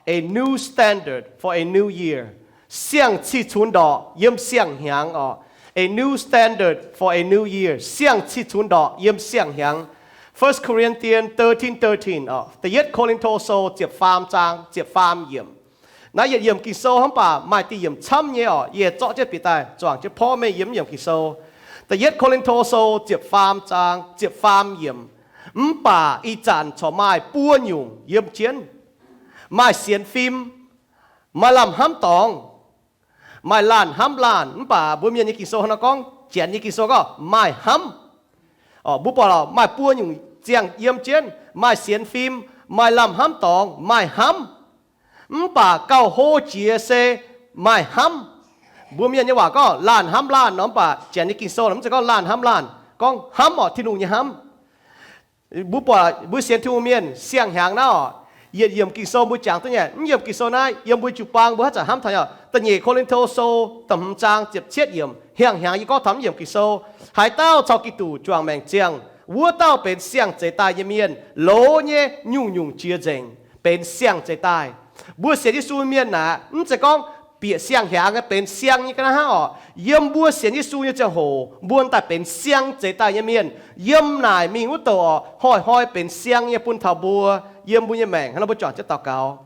A new standard for a new year. Siang-cih cunx ndorqc yiem siang-hnyangx orqc. A new standard for a new year. Siang-cih cunx ndorqc yiem siang-hnyangx. First Corinthians thirteen thirteen orqc. Da'yietv Ko^lin^to Sou ziepc faam zaang ziepc faam yiemc. Naaiv yietc yiemc Ging-Sou hnangv baac maaih diuh yiemc camv nyei orqc. Yie zorqv jienv bieqc daaih zuangx jienv porv meih yiem yiemc Ging-Sou. Da'yietv Ko^lin^to Sou ziepc faam zaang ziepc faam yiemc. Mv baac ih zanc corc maaih buo nyungc yiem jienv. Maaih sienx fim, maaih lamh hnamv dorngx, maaih laanh hnamv laanh. Mv baac mbuo Mienh nyei Ging-Sou hnangv nor gorngv, Janx nyei Ging-Sou gorngv maaih hnamv. Mbuo buatc maaih buo nyungc ziangh yiem jienv, maaih sienx fim, maaih lamh hnamv dorngx, maaih hnamv. Mv baac gauh hlo jiex se maaih hnamv. Mbuo Mienh nyei waac gorngv laanh hnamv laanh nor, mv baac Janx nyei Ging-Sou mv zeiz gorngv laanh hnamv laanh, gorngv hnamv orqc, Tin-Hungh nyei hnamv. Mbuo buatc mbuo sienx Tin-Hungh mienh siang-hnyangx naaiv orqc, yietc yiemc Ging-Sou mbuo jangx duqv nyei. Mv yiemc Ging-Sou naaiv yiem mbuo jiu-baang mbuo haaix zanc hnamv taux nyei. Da'nyeic Ko^lin^to Sou da'hmz zaang ziepc cietv yiemc, hiang hnyangx yie gorngv taux mv yiemc Ging-Sou, haaix dauh caux Giduc juangc maengc ziangh, wuov dauh benx siang-zeix daaih nyei mienh. Loz nyei nyungc-nyungc jiex nzengc, benx siang-zeix daaih. Mbuo sienx Yesu mienh naaic, mv zeiz gorngv bieqc siang-hnyangx benx siang nyei ga'naaiv hnangv orqc. Yiem mbuo sienx Yesu nyei ziangh hoc, mbuo daaih benx siang-zeix daaih nyei mienh. Yiem naaic mingh wuov douc orqc, hnoi-hnoi benx siang nyei bun taux mbuo. Yiem mbuo nyei maengc hnangv nor mbuo juangc jienv daux gaux.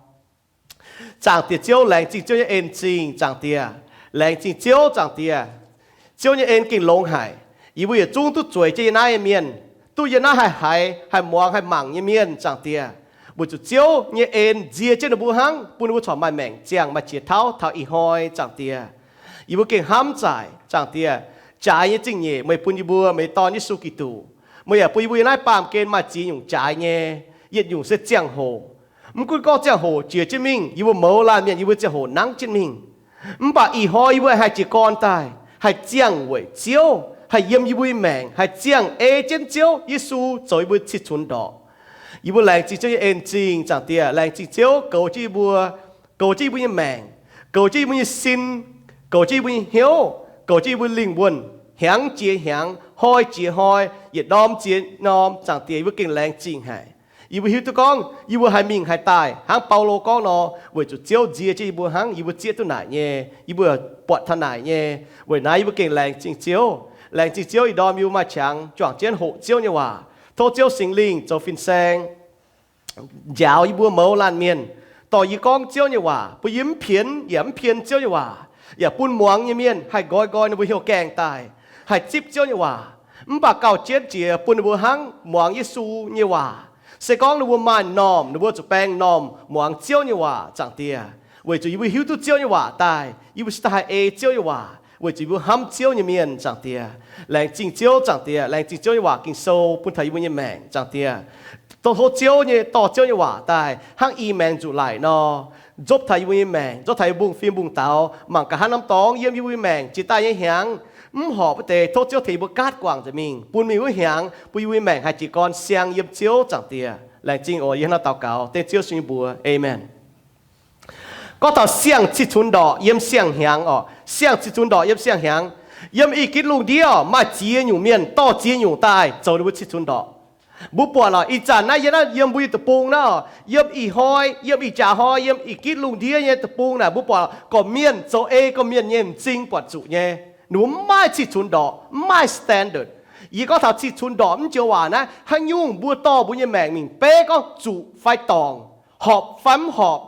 Zaangc Diex Ziouv, laengz zingh Ziouv nyei en-zingh, Zaangc Diex. Laengz zingh Ziouv, Zaangc Diex. Ziouv nyei en gengh longx haic. Yie mbuo yietc zungv duqv zueiz jienv yie naaiv nyei mienh, duqv yie naaiv haih haiz, haih muangx, haih mangc nyei mienh, Zaangc Diex. Weic zuqc Ziouv nyei en nzie jienv ninh mbuo hnangv, bun ninh mbuo corc maaih maengc ziangh, maaih jiex tauv taux ih hnoi, Zaangc Diex. Yie mbuo gengh hnamv zaaic, Zaangc Diex, jaaix nyei zingh nyeic meih bun yie mbuo meih Dorn, Yesu Giduc. Meih yaac bun yie mbuo yiem naaiv baamh gen maaih ziex nyungc jaaix nyei. Yietc nyungc se ziangh hoc. Mv gunv gorngv ziangh hoc jiex jienv mingh, yie mbuo mouz laanh mienh yie mbuo ziangh hoc nangv jienv mingh. Mv baac ih hnoi yie mbuo haih jiez gorn daaih, haih ziangh weic Ziouv, haih yiem yie mbuo nyei maengc, haih ziangh ei jienv Ziouv Yesu zoux yie mbuo cih cunx ndorqc. Yie mbuo laengz zingh Ziouv nyei en-zingh, Zaangc Diex. Laengz zingh Ziouv goux jienv yie mbuo, goux jienv yie mbuo nyei maengc, goux jienv yie mbuo nyei sin, goux jienv yie mbuo nyei hnyouv, goux jienv yie mbuo lingh wuonh, hnyangx jiex hnyangx, hnoi jiex hnoi, yietc norm jiex norm, Zaangc Diex. Yie mbuo gengh laengz zingh haic. Yie mbuo hiuv duqv gorngv yie mbuo haih mingh haih daaih hnangv Baulo gorngv nor, weic zuqc Ziouv nzie jienv yie mbuo hnangv, yie mbuo zieqv duqv naaic nyei, yie mbuo buatc taux naaic nyei. Weic naaiv yie mbuo gengh laengz zingh Ziouv. Laengz zingh Ziouv ih ndorm yie mbuo maaih qangx juangc jienv hoqc Ziouv nyei waac. Tov Ziouv Singx Lingh zoux fin-saeng njaaux yie mbuo mouz laanh mienh, dorh yie gorngv Ziouv nyei waac, bun yie mv pienx yaac mv pien Ziouv nyei waac, yaac bun muangx nyei mienh haih nqoi nqoi ninh mbuo hnyouv gaengh daaih, haih zipv Ziouv nyei waac. Mv baac gauh jienv jiex bun ninh mbuo hnangv muangx Yesu nyei waac. Se gorngv ninh mbuo maaih m'normh, ninh mbuo zuqc baeng m'normh muangx Ziouv nyei waac, Zaangc Diex. Weic zuqc yie mbuo hiuv duqv Ziouv nyei waac daaih, yie mbuo cingx daaih haih ei Ziouv nyei waac, weic zuqc yie mbuo hnamv Ziouv nyei mienh, Zaangc Diex. Laengz zingh Ziouv, Zaangc Diex. Laengz zingh Ziouv nyei waac Ging-Sou bun taux yie mbuo nyei maengc, Zaangc Diex. Tov Ziouv nyei, dorh Ziouv nyei waac daaih hnangv i maengx nzuqc laic nor, nzopv taux yie mbuo nyei maengc, nzopv taux yie mbuo mbungv-fim mbungv-daux, mangc gaax hnangv norm dorngx yiem yie mbuo nyei maengc jiex daaih nyei hnyangx, mv horpc wuov deix tov Ziouv tengx yie mbuo gaatv guangc nzengc mingh, bun mingh wuov hnyangx bun yie mbuo nyei maengc haih jiez gorn siang yiem Ziouv, Zaangc Diex. Laengz zingh oc. Yie hnangv naaiv daux gaux dengv Ziouv Yesu nyei mbuox, aamen. Gorngv taux siang-cih cunx ndorqc yiem siang-hnyangx orqc. Siang-cih cunx ndorqc yiem siang-hnyangx. Yiem ih gitv lungh ndiev orqc, maaih ziex nyungc mienh dorh ziex nyungc daaih zoux ninh mbuo cih cunx ndorqc. Mbuo buatc lorqc, ih zanc naaiv yiem naaiv, yiem mbuo nyei deic-bung naaiv orqc, yiem ih hnoi, yiem ih jaax hnoi, yiem ih gitv lungh ndiev nyei deic-bung naaic, mbuo buatc gorqv-mienh zoux ei gorqv-mienh nyei m'zing buatc zuqc nyei. Ninh mbuo mv maaih cih cunx ndorqc, mv maaih standard. Yie gorngv taux cih cunx ndorqc mv joux waac naaiv, haaix nyungc mbuo dorh mbuo nyei maengc mingh beiv gorngv zuqc fai dorngc, horpc fai mv horpc,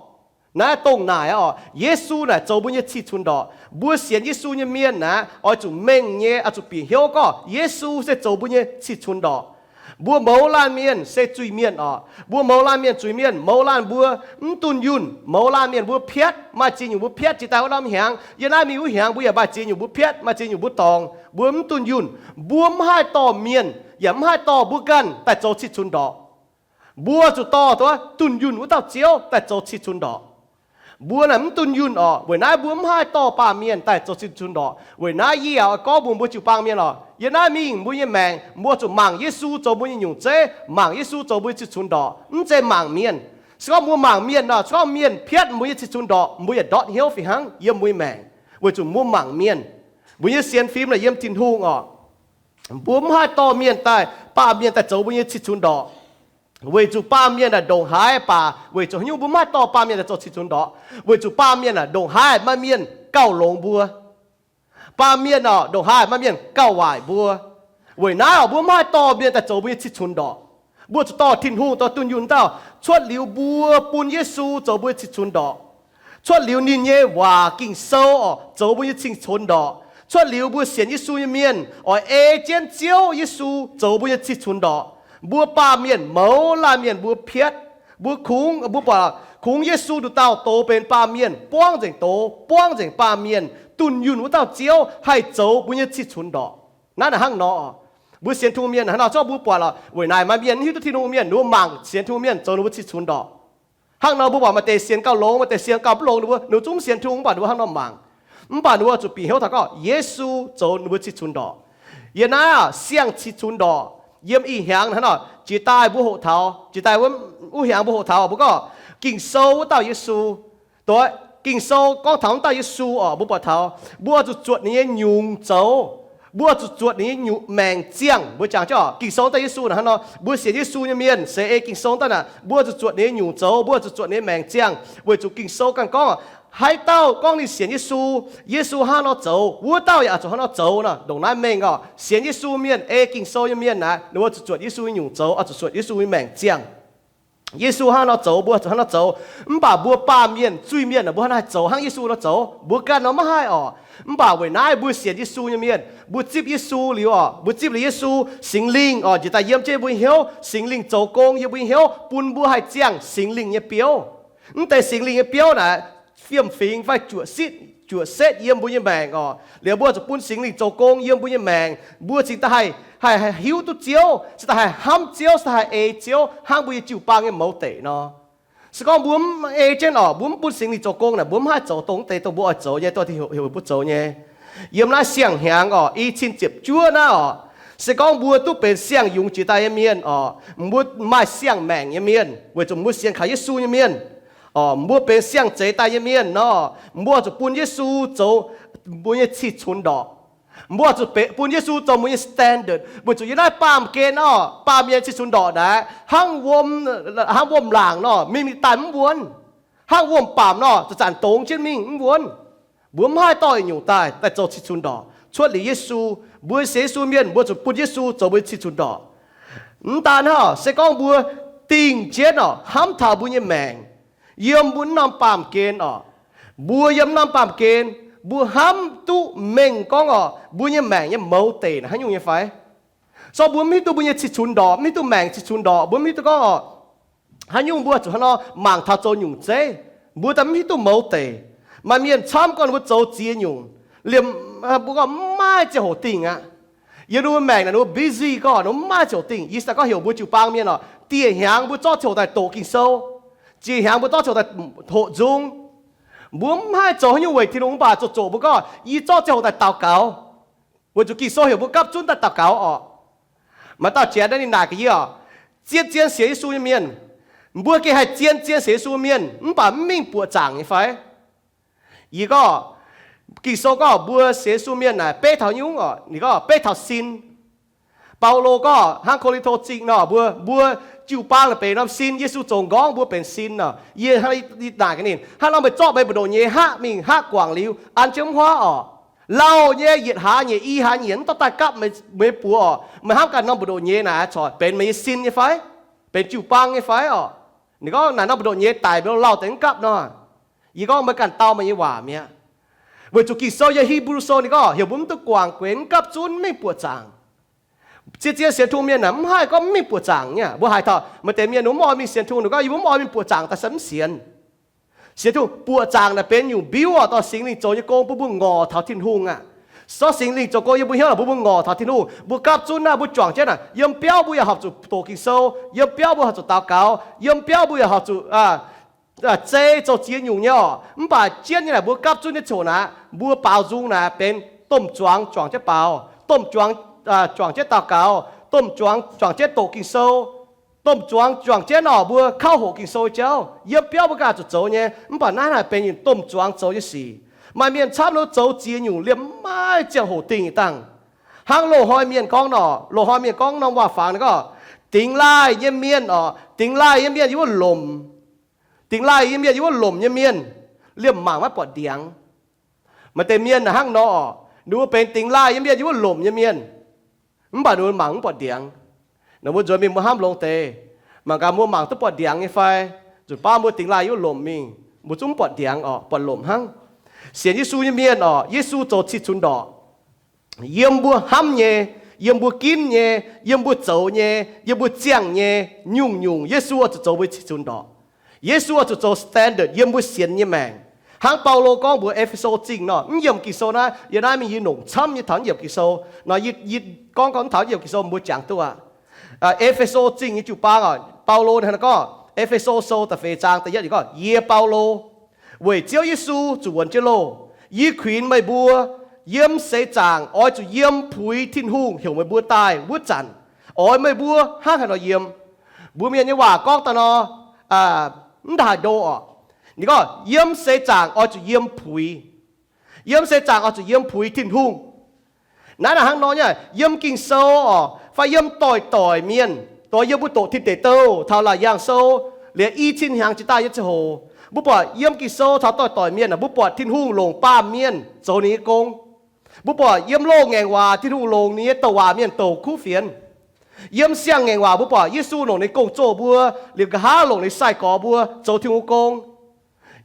naaiv dongh naaic orqc, Yesu naaic zoux mbuo nyei cih cunx ndorqc. Mbuo sienx Yesu nyei mienh naaic, oix zuqc mengh nyei, oix zuqc bieqc hnyouv gorngv Yesu se zoux mbuo nyei cih cunx ndorqc. Mbuo mouz laanh mienh se zuiz-mienh orqc. Mbuo mouz laanh mienh zuiz-mienh, mouz laanh mbuo mv dunh yunh. Mouz laanh mienh mbuo piatv, maaih ziex nyungc mbuo piatv jiex daaih wuov norm hnyangx. Yiem naaiv mingh wuov hnyangx mbuo yaac maaih ziex nyungc mbuo piatv, maaih ziex nyungc mbuo dorngc, mbuo mv dunh yunh. Mbuo mv haih dorh mienh, yaac mv haih dorh mbuo ganh daaih zoux cih cunx ndorqc. Mbuo zuqc dorh duqv dunh yunh wuov dauh Ziouv daaih zoux cih cunx ndorqc. Mbuo naaic mv dunh yunh orqc. Weic naaiv mbuo mv haih dorh baamh mienh daaih zoux cih cunx ndorqc. Weic naaiv yie yaac oix gorngv mbuox mbuo jiu-baang mienh orqc, yiem naaiv mingh mbuo nyei maengc, mbuo zuqc mangc Yesu zoux mbuo nyei nyungc zeiv, mangc Yesu zoux mbuo nyei cih cunx ndorqc, mv zeiz mangc mienh. Se gorngv mbuo mangc mienh nor, se gorngv mienh piatv mbuo nyei cih cunx ndorqc, mbuo yaac ndortv hnyouv fih hnangv yiem mbuo nyei maengc, weic zuqc mbuo mangc mienh. Mbuo nyei sienx fim naaic yiem Tin-Hungh orqc. Mbuo mv haih dorh mienh daaih, baamh mienh daaih zoux mbuo nyei cih cunx ndorqc. Weic zuqc baamh mienh aah, ndongc haaix baac weic zuqc haaix nyungc mbuo maiv haih dorh baamh mienh daaih zoux cih cunx ndorqc? Weic zuqc baamh mienh aah, ndongc haaix maaih mienh gauh longx mbuo. Baamh mienh orqc, ndongc haaix maaih mienh gauh waaic mbuo. Weic naaiv orqc, mbuo maiv haih dorh mienh daaih zoux mbuo nyei cih cunx ndorqc. Mbuo zuqc dorh Tin-Hungh, dorh dunh yunh dauh cuotv liuz mbuo bun Yesu zoux mbuo nyei cih cunx ndorqc. Cuotv liuz ninh nyei waac Ging-Sou orqc, zoux mbuo nyei cih cunx ndorqc. Cuotv liuz mbuo sienx Yesu nyei mienh oix ei jienv Ziouv Yesu zoux mbuo nyei cih cunx ndorqc. Mbuo baamh mienh mouz laanh mienh mbuo piatv, mbuo kungx, mbuo buatc kungx Yesu nduqc dauh doz benx baamh mienh, buangv nzengc doz, buangv nzengc baamh mienh, dunh yunh wuov dauh Ziouv haih zoux mbuo nyei cih cunx ndorqc. Naaiv naaic hnangv nor, mbuo sienx Tin-Hungh mienh hnangv nor, zorqv mbuo buatc lorqc, weic naaic maaih mienh mv hiuv duqv Tin-Hungh mienh, ninh mbuo mangc sienx Tin-Hungh mienh zoux ninh mbuo cih cunx ndorqc. Hnangv nor mbuo buatc maaih deix sienx gauh longx, maaih deix sienx gauh mv longx, ninh mbuo, ninh mbuo zungv sienx Tin-Hungh mv baac ninh mbuo hnangv nor mangc. Mv baac ninh mbuo zuqc bieqc hnyouv taux gorngv Yesu zoux ninh mbuo cih cunx ndorqc. Yiem naaiv siang cih cunx ndorqc, yiem ih hnyangx hnangv nor, jiex daaih mbuo hoqc taux, jiex daaih wuov hnyangx mbuo hoqc taux mbuo gorngv Ging-Sou wuov dauh Yesu. Doix, Ging-Sou gorngv taux wuov dauh Yesu orqc, mbuo buatc taux mbuo zuqc zuotc ninh nyei nyungc zoux. Mbuo zuqc zuotc ninh nyei nyungc maengc ziangh. Mbuo jangx jienv orqc, Ging-Sou wuov dauh Yesu naaic hnangv nor, mbuo sienx Yesu nyei mienh se ei Ging-Sou daaih naaic, mbuo zuqc zuotc ninh nyei nyungc zoux, mbuo zuqc zuotc ninh nyei maengc ziangh, weic zuqc Ging-Sou ganh gorngv, haaix dauh gorngv ninh sienx Yesu, Yesu hnangv nor zoux, wuov dauh yaac zuqc hnangv nor zoux nor. Ndongc naaiv mengh orqc, sienx Yesu mienh, ei Ging-Sou nyei mienh naaic, ninh mbuo zuqc zuotc Yesu nyei nyungc zoux, oix zuqc zuotc Yesu nyei maengc ziangh. Yesu hnangv nor zoux, mbuo zuqc hnangv nor zoux. Mv baac mbuo baamh mienh, zuiz-mienh aah, mbuo hnangv naaiv zoux hnangv Yesu nor zoux? Mbuo ganh nor maiv haih orqc. Mv baac weic naaiv mbuo sienx Yesu nyei mienh, mbuo zipv Yesu liuz orqc, mbuo zipv liuz Yesu, Singx Lingh orqc, njiec daaih yiem jienv mbuo nyei hnyouv, Singx Lingh zoux gong yiem mbuo nyei hnyouv, bun mbuo haih ziangh Singx Lingh nyei biouv. Mv deix Singx Lingh nyei biouv naaic, fiem-fingx fai juoqc sitv, juoqc setv yiem mbuo nyei maengc orqc. Liuz mbuo zuqc bun Singx Lingh zoux gong yiem mbuo nyei maengc, mbuo cingx daaih haih, haih, haih hiuv duqv Ziouv, cingx daaih haih hnamv Ziouv, cingx daaih haih ei Ziouv hnangv mbuo nyei jiu-baang nyei mouz deic nor. Se gorngv mbuo mv ei jienv orqc, mbuo mv bun Singx Lingh zoux gong naaic, mbuo mv haih zoux dongh deix dongh mbuo oix zoux nyei, dongh heuc mbuo zoux nyei. Yiem naaiv siang-hnyangx orqc, i cin ziepc juov naaiv orqc, se gorngv mbuo duqv benx siang-yungz jiex daaih nyei mienh orqc, mbuo maaih siang-maengc nyei mienh, weic zuqc mbuo sienx kaux Yesu nyei mienh orqc, mbuo benx siang-zeix daaih nyei mienh nor, mbuo zuqc bun Yesu zoux mbuo nyei cih cunx ndorqc. Mbuo zuqc bun Yesu zoux mbuo nyei standard, weic zuqc yiem naaiv baamh gen orqc, baamh mienh cih cunx ndorqc naaic, hnangv wuom, hnangv wuom-laangc nor, mingh mingh daaih mv wuonv. Hnangv wuom-baamc nor, zanc-zanc dongz jienv mingh mv wuonv. Mbuo mv haih dorh yietc nyungc daaih, daaih zoux cih cunx ndorqc. Cuotv liuz Yesu, mbuo sienx Yesu mienh, mbuo zuqc bun Yesu zoux mbuo nyei cih cunx ndorqc. Mv daan hnangv, se gorngv mbuo dingh jienv orqc, hnamv taux mbuo nyei maengc, yiem mbuo norm baamh gen orqc, mbuo yiem norm baamh gen, mbuo hnamv duqv mengh gorngv orqc, mbuo nyei maengc nyei mouz deic naaic haaix nyungc nyei fai? Zorqv mbuo mv hiuv duqv mbuo nyei cih cunx ndorqc, mv hiuv duqv maengc cih cunx ndorqc, mbuo mv hiuv duqv gorngv orqc, haaix nyungc mbuo zuqc hnangv nor mangc taux zoux nyungc zeiv, mbuo daaih mv hiuv duqv mouz deic. Maaih mienh camv gorngv ninh mbuo zoux ziex nyungc, liemh mbuo gorngv mv maaih ziangh hoc dingh aqv. Yiem ninh mbuo maengc naaic ninh mbuo busy gorngv ninh mv maaih ziangh hoc dingh. Yie se gorngv heuc mbuo jiu-baang mienh orqc, dieh hnyangx mbuo zorqv ziangh hoc daaih doqc Ging-Sou, dieh hnyangx mbuo zorqv ziangh hoc daaih hoqc nzung. Mbuo mv haih zoux haaix nyungc weic Tin-Hungh, mv baac zoqc zoqc mbuo gorngv yie zorqv ziangh hoc daaih daux gaux, weic zuqc Ging-Sou heuc mbuo gapv zunv daaih daux gaux orqc. Maaih dauh janx naaiv ninh naaic gaax yie orqc, zien zien sienx Yesu nyei mienh, mbuo gengh haih zien zien sienx Yesu mienh mv baac mv mingh buoqc zaangc nyei fai? Yie gorngv, Ging-Sou gorngv mbuo sienx Yesu mienh naaic beiv taux nyungc orqc? Ninh gorngv beiv taux sin. Baulo gorngv hnangv Ko^lin^to Zingh nor, mbuo, mbuo jiu-baang naaic benx norm sin, Yesu zoux nqorngv mbuo benx sin nor. Yie hnangv naaic gaax ninh, hnangv nor meih zorqv meih mbu'ndongx nyei haqv mingh haqv guangc liuz an jienv mv huaav orqc? Lauh nyei yietc hlaax nyeic, i hlaax nyeic mv dorh daaih gapv meih nyei buoz orqc? Meih hnamv gaax norm mbu'ndongx nyei naaic corc benx meih nyei sin nyei fai? Benx jiu-baang nyei fai orqc? Ninh gorngv naaic norm mbu'ndongx nyei daic mv lauh deix mv gapv nor. Yie gorngv meih ganh dau meih nyei waac mi'aqv. Weic zuqc Ging-Sou yiem Hipv^lu Sou ninh gorngv heuc mbuo mv duqv guangc guenx, mv gapv zunv, mv mingh buoqc zaangc. Zien zien sienx Tin-Hungh mienh naaic mv haih gorngv mv mingh buoqc zaangc nyei. Mbuo haiz taux maaih deix mienh ninh mbuo mv oix mingh sienx Tin-Hungh, ninh gorngv yie mbuo mv oix mingh buoqc zaangc daaih se mv sienx. Sienx Tin-Hungh, buoqc zaangc naaic benx nyungc mbiuv orqc, dorh Singx Lingh zoux nyei gong bun mbuo ngorc taux Tin-Hungh aqv. Zorqv Singx Lingh zoux gong yiem mbuo hnyouv naaic bun mbuo ngorc taux Tin-Hungh. Mbuo gapv zunv naaiv, mbuo juangc jienv naaic, yiem biauv mbuo yaac horpc zuqc doqc Ging-Sou, yiem biauv mbuo horpc zuqc daux gaux, yiem biauv mbuo yaac horpc zuqc zei zoux ziex nyungc nyei orqc. Mv baac jienv nyei naaic mbuo gapv zunv nyei ziangh hoc naaic, mbuo baaux nzung naaic benx domh zuangx juangc jienv baaux, domh zuangx juangc jienv daux gaux, domh zuangx juangc jienv doqc Ging-Sou, domh zuangx juangc jienv orqc mbuo kauv hoqc Ging-Sou jauv. Yiem biauv mbuo ganh zuqc zoux nyei, mv baac naaiv naaic benx nyungc domh zuangx zoux nyei sic. Maaih mienh camv nor zoux ziex nyungc liemh maiv ziangh hoc dingh dangh. Hnangv loz-hnoi mienh gorngv nor, loz-hnoi mienh gorngv norm waac-fangx ninh gorngv, Dingx laaih nyei mienh orqc, dingx laaih nyei mienh yiem wuov lomc, dingx laaih nyei mienh yiem wuov lomc nyei mienh, liemh mangc maiv buatc ndiangx. Maaih deix mienh hnangv nor orqc, ninh mbuo benx dingx laaih nyei mienh yiem wuov lomc nyei mienh, mv baac ninh mbuo mangc mv buatc ndiangx. Naaiv mbuo nzuonx mingh mbuo hnamv longx deix, mangc gaax mbuo mangc duqv buatc ndiangx nyei fai? Nzunc baav mbuo dingx laaih yiem wuov lomc mingh, mbuo zungv mv buatc ndiangx orqc, buatc lomc hnangv. Sienx Yesu nyei mienh orqc, Yesu zoux cih cunx ndorqc. Yiem mbuo hnamv nyei, yiem mbuo ginv nyei, yiem mbuo zoux nyei, yiem mbuo ziangh nyei, nyungc-nyungc Yesu oix zuqc zoux mbuo cih cunx ndorqc. Yesu oix zuqc zoux standard yiem mbuo sienx nyei maengc. Hnangv Baulo gorngv mbuox E^fe^so Zingh nor, mv yiemh Ging-Sou naaiv, yie naaiv mingh yie nongc camv nyei taux mv yiemh Ging-Sou nor, yie, yie gorngv gorngv mv taux mv yiemh Ging-Sou mbuo jangx duqv aqv. E^fe^so Zingh nyei jiu-baang orqc, Baulo ninh hnangv naaiv gorngv, E^fe^so Sou da'feix zaang da'yietv ninh gorngv, Yie, Baulo, weic Ziouv Yesu zuqc wuonx jienv loh, yie kuinx meih mbuo yiem seix zaangc oix zuqc yiem puix Tin-Hungh heuc meih mbuo daaih wuov zanc, oix meih mbuo hnangv haaix nor yiem. Mbuo Mienh nyei waac gorngv daaih nor, mv daaih haih ndo orqc. Ninh gorngv yiem seix zaangc oix zuqc yiem puix. Yiem seix zaangc oix zuqc yiem puix Tin-Hungh. Naaiv naaic hnangv nor nyei, yiem Ging-Sou orqc, fai yiem doic-doic mienh, doix yiem mbuo doqc Tin Deic Douh taux Laauc Yaangh Sou, liuz i cin hnyangx jiex daaih nyei ziangh hoc, mbuo buatc yiem Ging-Sou taux doic-doic mienh, mbuo buatc Tin-Hungh longc baamh mienh zoux ninh nyei gong. Mbuo buatc yiem loz-ngaengc waac Tin-Hungh longc ninh nyei douc waac mienh douc kuv fienx. Yiem siang-ngaengc waac mbuo buatc Yesu longc ninh gong-zoh mbuo, liuz nqa'haav longc ninh sai-gorx mbuo zoux Tin-Hungh gong.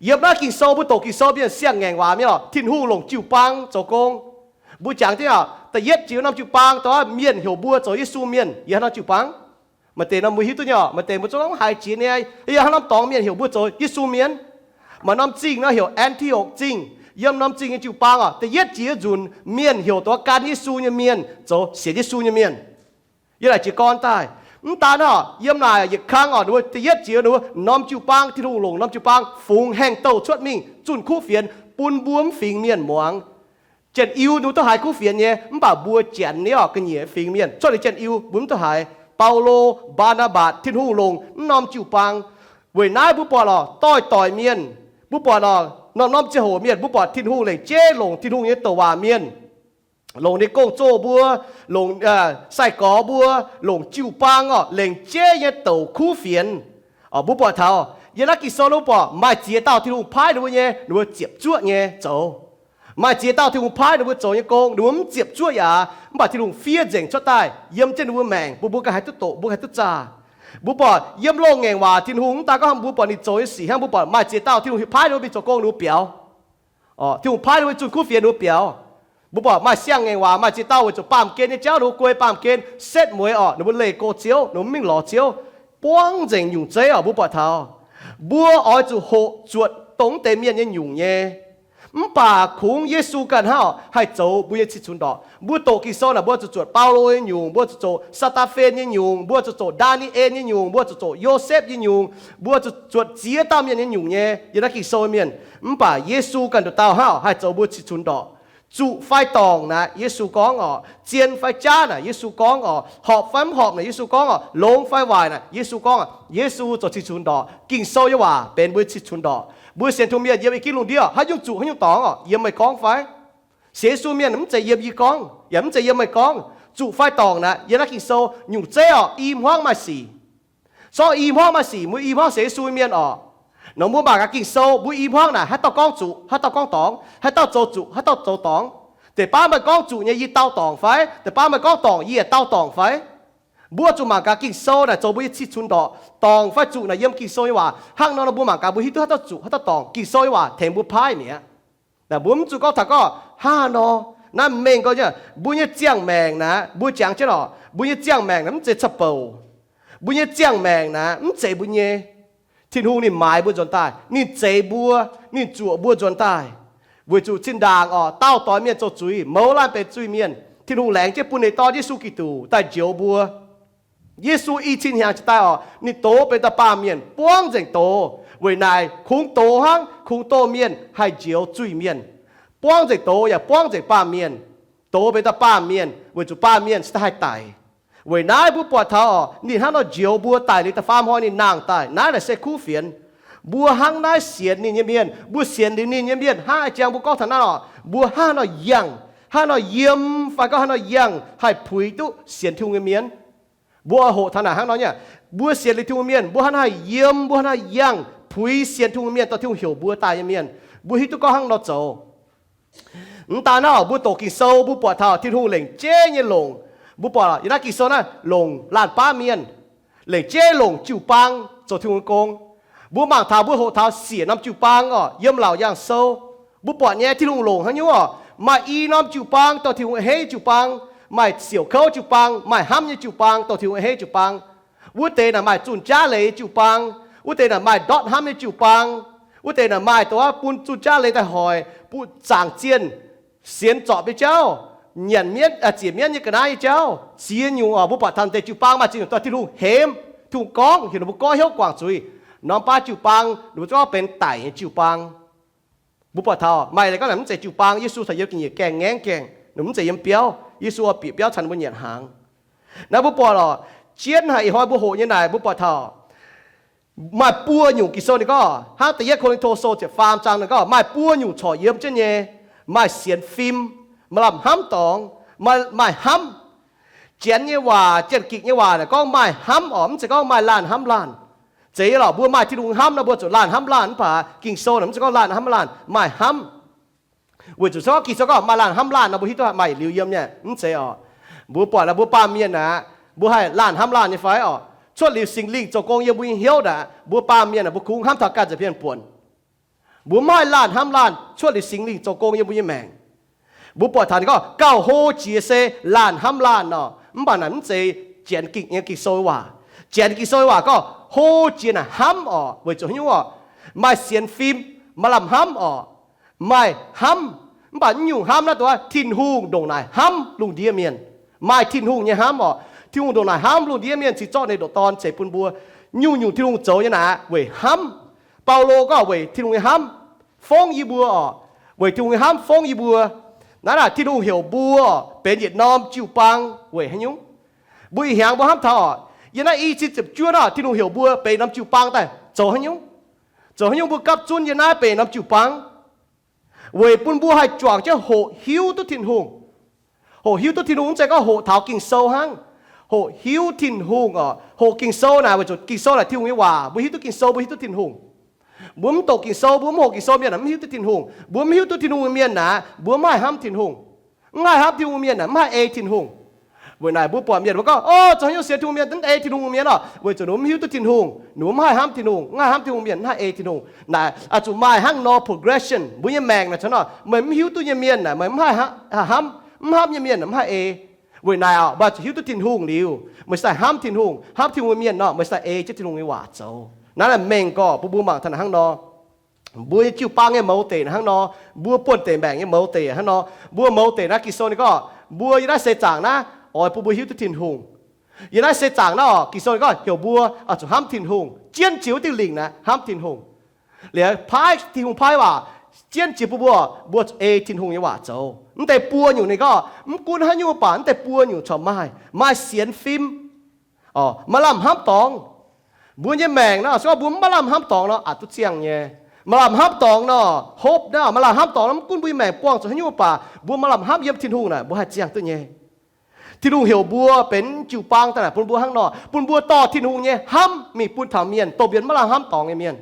Yiem naaiv Ging-Sou mbuo doqc Ging-Sou mienh siang-ngaengc waac mienh orqc, Tin-Hungh longc jiu-baang zoux gong. Mbuo jangx jienv orqc, da'yietv jiex norm jiu-baang dongh mienh heuc mbuo zoux Yesu mienh yiem haaix norm jiu-baang? Maaih deix nor mbuo hiuv duqv nyei orqc, maaih deix mbuo zungv hnangv haaix jiex nyei, yiem haaix norm dorngx mienh heuc mbuo zoux Yesu mienh. Maaih norm zingh nor heuc An^ti^okc Zingh. Yiem norm zingh nyei jiu-baang orqc, da'yietv jiex nzunc mienh heuc dongh gan Yesu nyei mienh zoux sienx Yesu nyei mienh. Yiem naaic jiez gorn daaih. Mv daan orqc, yiem naaic yietc kang orqc, ninh mbuo da'yietv jiex ninh mbuo norm jiu-baang, Tin-Hungh longc norm jiu-baang fungx haengh douh cuotv mingh zunh kuv fienx bun mbuo mv fingx mienh muangx. Janx-Iu ninh mbuo duqv haiz kuv fienx nyei, mv baac mbuo Janx nyei orqc ga'nyiec fingx mienh cuotv liuz Janx-Iu mbuo mv duqv haiz. Baulo, Mbaa^naa^mbatc, Tin-Hungh longc mv norm jiu-baang. Weic naaiv mbuo buatc orqc, doic-doic mienh, mbuo buatc orqc, norm-norm ziangh hoc mienh mbuo buatc Tin-Hungh lengc jeiv longc Tin-Hungh nyei douc waac mienh, longc ninh gong-zoh mbuo, longc sai-gorx mbuo, longc jiu-baang orqc, lengc jeiv nyei douc kuv fienx. Mbuo buatc taux yiem naaiv Ging-Sou mbuo buatc maaih ziex dauh Tin-Hungh paaiv ninh mbuo nyei, ninh mbuo ziepc zuoqv nyei zoux. Maaih ziex dauh Tin-Hungh paaiv ninh mbuo zoux nyei gong, ninh mbuo mv ziepc zuoqv yaac, mv baac Tin-Hungh fiev nzengc cuotv daaih yiem jienv ninh mbuo maengc, mbuo, mbuo ganh haih duqv doqc, mbuo haih duqv zaah. Mbuo buatc yiem loz-ngaengc waac Tin-Hungh mv daan gorngv mbuo buatc ninh zoux nyei sic hnangv, mbuo buatc maaih ziex dauh Tin-Hungh paaiv ninh mbuo mingh zoux gong ninh mbuo biaux. Tin-Hungh paaiv ninh mbuo zunh kuv fienx ninh mbuo biaux. Mbuo buatc maaih siang-ngaengc waac maaih ziex dauh weic zuqc baamh gen nyei jauv ninh mbuo guei baamh gen setv mueiz orqc, ninh mbuo leih go Ziouv, ninh mbuo mv mingh lorz Ziouv. Buangv nzengc nyungc zeiv orqc, mbuo buatc taux mbuo oix zuqc hoqc zuotc dongh mv deix mienh nyei nyungc nyei. Mv baac kungx Yesu ganh hnangv orqc haih zoux mbuo nyei cih cunx ndorqc. Mbuo doqc Ging-Sou naaic mbuo zuqc zuotc Baulo nyei nyungc, mbuo zuqc zoqc Saa^taa^fen nyei nyungc, mbuo zuqc zoqc Ndaa^ni^en nyei nyungc, mbuo zuqc zoqc Yosepv nyei nyungc, mbuo zuqc zuotc ziex dauh mienh nyei nyungc nyei. Yiem naaiv Ging-Sou mienh, mv baac Yesu ganh nduqc dauh hnangv orqc haih zoux mbuo cih cunx ndorqc. Zuqc fai dorngc naaic Yesu gorngv orqc, zien fai jaav naaic Yesu gorngv orqc, horpc fai mv horpc naaic Yesu gorngv orqc, longx fai waaic naaic Yesu gorngv orqc. Yesu zoux cih cunx ndorqc. Ging-Sou nyei waac benx mbuo cih cunx ndorqc. Mbuo sienx Tin-Hungh mienh yiem i ginv lungh ndiev haaix nyungc zuqc haaix nyungc dorngx orqc, yiem meih gorngv fai? Sienx Yesu mienh mv zeiz yiem yie gorngv yaac mv zeiz yiem meih gorngv. Zuqc fai dorngc naaic yiem naaiv Ging-Sou nyungc zeiv orqc i hmuangv maaih sic. Sorng i hmuangv maaih sic, mbuo i hmuangv sienx Yesu mienh orqc. Nor mbuo mangc gaax Ging-Sou, mbuo i hmuangv naaic haaix dauh gorngv zuqc, haaix dauh gorngv dorngx, haaix dauh zoux zuqc, haaix dauh zoux dorngx. Deix baav meih gorngv zuqc nyei yie dau dorngc fai? Deix baav meih gorngv dorngc yie yaac dau dorngc fai? Mbuo zuqc mangc gaax Ging-Sou naaic zoux mbuo nyei cih cunx ndorqc. Dorngc fai zuqc naaic yiem Ging-Sou nyei waac. Hnangv nor, nor mbuo mangc gaax mbuo hiuv duqv haaix dauh zuqc, haaix dauh dorngc. Ging-Sou nyei waac tengx mbuo paaiv mi'aqv. Mbuo mv zuqc gorngv taux gorngv hnangv nor, naaiv mengh gorx, mbuo nyei ziangh maengc naaic, mbuo jangx jienv orqc, mbuo nyei ziangh maengc naaic mv zeiz ca'bouc. Mbuo nyei ziangh maengc naaic mv zeiz mbuo nyei. Tin-Hungh ninh maaiz mbuo nzuonx daaih, ninh zeix mbuo, ninh zuoqc mbuo nzuonx daaih. Weic zuqc zinh ndaangc orqc, daauh doix mienh zoux zuiz, mouz laanh benx zuiz-mienh. Tin-Hungh laengz jienv bun ninh dorn Yesu Giduc daaih njoux mbuo. Yesu i cin hnyangx jiex daaih orqc, ninh doz benx dauh baamh mienh, buangv nzengc doz. Weic naaic kungx doz hnangv, kungx doz mienh haih njoux zuiz-mienh. Buangv nzengc doz yaac buangv nzengc baamh mienh. Doz benx dauh baamh mienh weic zuqc baamh mienh cingx daaih haih daic. Weic naaiv mbuo buatc taux orqc, ninh hnangv nor njoux mbuo daic liuz da'faam hnoi ninh nangh daaih. Naaiv naaic se kuv fienx. Mbuo hnangv naaiv sienx ninh nyei mienh, mbuo sienx liuz ninh nyei mienh hnangv a'jang mbuo gorngv taux naaiv orqc, mbuo hnangv nor yangh, hnangv nor yiem, fai gorngv hnangv nor yangh haih puix duqv sienx Tin-Hungh nyei mienh. Mbuo hoqc taux naaic hnangv nor nyei, mbuo sienx liuz Tin-Hungh mienh, mbuo hnangv naaiv haih yiem, mbuo hnangv naaiv yangh puix sienx Tin-Hungh mienh, dorh Tin-Hungh heuc mbuo daaih nyei mienh, mbuo hiuv duqv gorngv hnangv nor zoux. Mv daan naaiv, mbuo doqc Ging-Sou, mbuo buatc taux Tin-Hungh lengc jeiv nyei longc. Mbuo buatc yiem naaiv Ging-Sou naaiv longc laanh baav mienh, lengc jeiv longc jiu-baang zoux Tin-Hungh gong. Mbuo mangc taux, mbuo hoqc taux siec norm jiu-baang oc, yiem Laauc Yaangh Sou, mbuo buatc nyei Tin-Hungh longc haaix nyungc oc, maaih i norm jiu-baang dorh Tin-Hungh a'hneiv jiu-baang, maaih siouc kouv jiu-baang, maaih hnamv nyei jiu-baang dorh Tin-Hungh a'hneiv jiu-baang. Wuov deix naaic maaih zunh jaav leiz jiu-baang, wuov deix naaic maaih ndortv hnamv nyei jiu-baang, wuov deix naaic maaih dongh wuov bun zunh jaav leiz daaih hoic, bun zaangc zienh, sienx zorpc nyei jauv, nyanc mienv, ziec mienv nyei ga'naaiv nyei jauv, ziex nyungc oc. Mbuo buatc taux deix jiu-baang maaih ziex nyungc dorh Tin-Hungh hemx, Tin-Hungh gorngv, heuc ninh mbuo goiv hnyouv guangc zuiz. Norm baav jiu-baang ninh mbuo gorngv benx daic nyei jiu-baang. Mbuo buatc taux maaih leiz gorngv naaic mv zeiz jiu-baang, Yesu caux yiem ga'nyiec gaengh ngaengv gaengh, ninh mv zeiz yiem biauv, Yesu oix bieqc biauv caux ninh mbuo nyanc hnaangx. Naaiv mbuo buatc lorqc, jienv haic ih hnoi mbuo hoqc nyei naaic mbuo buatc taux maaih buo nyungc Ging-Sou ninh gorngv, hnangv da'yietv Ko^lin^to Sou ziepc faam zaang ninh gorngv maaih buo nyungc corc yiem jienv nyei, maaih sienx fim, maaih lamh hnamv dorngx, maaih, maaih hnamv. Janx nyei waac, Janx-Gikc nyei waac naaic gorngv maaih hnamv oc, mv zeiz gorngv maaih laanh hnamv laanh. Zeiz lorqc, mbuo maaih Tin-Hungh hnamv nor mbuo zuqc laanh hnamv laanh, mv baac Ging-Sou naaic mv zeiz gorngv laanh hnamv laanh, maaih hnamv. Weic zuqc se gorngv Ging-Sou gorngv maaih laanh hnamv laanh nor mbuo hiuv duqv maaih yietc liuz yiem nyei, mv zeiz oc. Mbuo buatc naaic mbuo baamh mienh aeqv, mbuo haih laanh hnamv laanh nyei fai oc? Cuotv liuz Singx Lingh zoux gong yiem mbuo nyei hnyouv naaic, mbuo baamh mienh aeqv, mbuo kungx hnamv taux ganh nza'hmien buonc. Mbuo mv haih laanh hnamv laanh cuotv liuz Singx Lingh zoux gong yiem mbuo nyei maengc. Mbuo buatc taux ninh gorngv gauh hlo jiex se laanh hnamv laanh nor, mv baac naaic mv zeiz Janx-Gikc nyei Ging-Sou waac. Janx Ging-Sou waac gorngv hlo jiex naaic hnamv oc, weic zuqc haaix nyungc oc? Maaih sienx fim, maaih lamh hnamv oc, maaih hnamv. Mv baac mv nyungc hnamv naaiv dongh Tin-Hungh ndongc naaic hnamv lungh ndiev mienh. Maaih Tin-Hungh nyei hnamv oc. Tin-Hungh ndongc naaic hnamv lungh ndiev mienh cingx zorqv ninh ndoqc Dorn ceix bun mbuo. Nyungc-nyungc Tin-Hungh zoux nyei naaic weic hnamv. Baulo gorngv weic Tin-Hungh nyei hnamv fongv yie mbuo oc. Weic Tin-Hungh nyei hnamv fongv yie mbuo. Naaiv naaic Tin-Hungh heuc mbuo benx yietc norm jiu-baang weic haaix nyungc? Mbuo ih hnyangx mbuo hnamv taux oc, yiem naaiv i cin ziepc juov naaic Tin-Hungh heuc mbuo benx norm jiu-baang daaih zoux haaix nyungc? Zoux haaix nyungc mbuo gapv zunv yiem naaiv benx norm jiu-baang? Weic bun mbuo haih juangc jienv hoqc hiuv duqv Tin-Hungh. Hoqc hiuv duqv Tin-Hungh mv zeiz gorngv hoqc taux Ging-Sou hnangv. Hoqc hiuv Tin-Hungh oc. Hoqc Ging-Sou naaic weic zuqc Ging-Sou naaic Tin-Hungh nyei waac. Mbuo hiuv duqv Ging-Sou, mbuo hiuv duqv Tin-Hungh. Mbuo mv doqc Ging-Sou, mbuo mv hoqc Ging-Sou mienh aeqv, mv hiuv duqv Tin-Hungh. Mbuo mv hiuv duqv Tin-Hungh nyei mienh naaic, mbuo mv haih hnamv Tin-Hungh. Mv haih hnamv Tin-Hungh mienh aeqv, mv haih ei Tin-Hungh. Weic naaic mbuo buatc mienh mbuo gorngv, o, zoux haaix nyungc sienx Tin-Hungh mienh mv ei Tin-Hungh mienh oc? Weic zuqc ninh mbuo mv hiuv duqv Tin-Hungh, ninh mbuo mv haih hnamv Tin-Hungh. Mv haih hnamv Tin-Hungh mienh mv haih ei Tin-Hungh. Naaic oix zuqc maaih hnangv nor progression. Mbuo nyei maengc naaic caux nor, meih mv hiuv duqv nyei mienh naaic meih mv haih hnamv, mv hnamv nyei mienh mv haih ei. Weic naaic oc, meih oix zuqc hiuv duqv Tin-Hungh liuz, meih sai hnamv Tin-Hungh. Hnamv Tin-Hungh mienh nor, meih sai ei jienv Tin-Hungh nyei waac zoux. Naaiv naaic mengh gorqv bun mbuo mangc taux naaic hnangv nor. Mbuo nyei jiu-baang nyei mouz deic hnangv nor, mbuo buonv deix maengc nyei mouz deic hnangv nor, mbuo mouz deic naaiv Ging-Sou ninh gorngv mbuo yiem naaiv seix zaangc naaiv oix bun mbuo hiuv duqv Tin-Hungh. Yiem naaiv seix zaangc naaiv oc, Ging-Sou ninh gorngv heuc mbuo oix zuqc hnamv Tin-Hungh, jienv jiex wuov diuh lingc naaiv hnamv Tin-Hungh. Liuz paaiv Tin-Hungh paaiv waac jienv jiex bun mbuo, mbuo zuqc ei Tin-Hungh nyei waac zoux. Mv deix buo nyungc ninh gorngv mv gunv haaix nyungc baac mv deix buo nyungc corc maaih, maaih sienx fim oc, maaih lamh hnamv dorngx. Mbuo nyei maengc nor, se gorngv mbuo mv maaih lamh hnamv dorngx nor, aqc duqv ziangh nyei. Maaih lamh hnamv dorngx nor, hope nor, maaih lamh hnamv dorngx nor, mv gunv mbuo nyei maengc buangh zuqc haaix nyungc baac, mbuo maaih lamh hnamv yiem Tin-Hungh naaic, mbuo haih ziangh duqv nyei. Tin-Hungh heuc mbuo benx jiu-baang daaih naaic bun mbuo hnangv nor, bun mbuo dorh Tin-Hungh nyei hnamv mingh bun taux mienh, dongh mienh maiv lamh hnamv dorngx nyei mienh.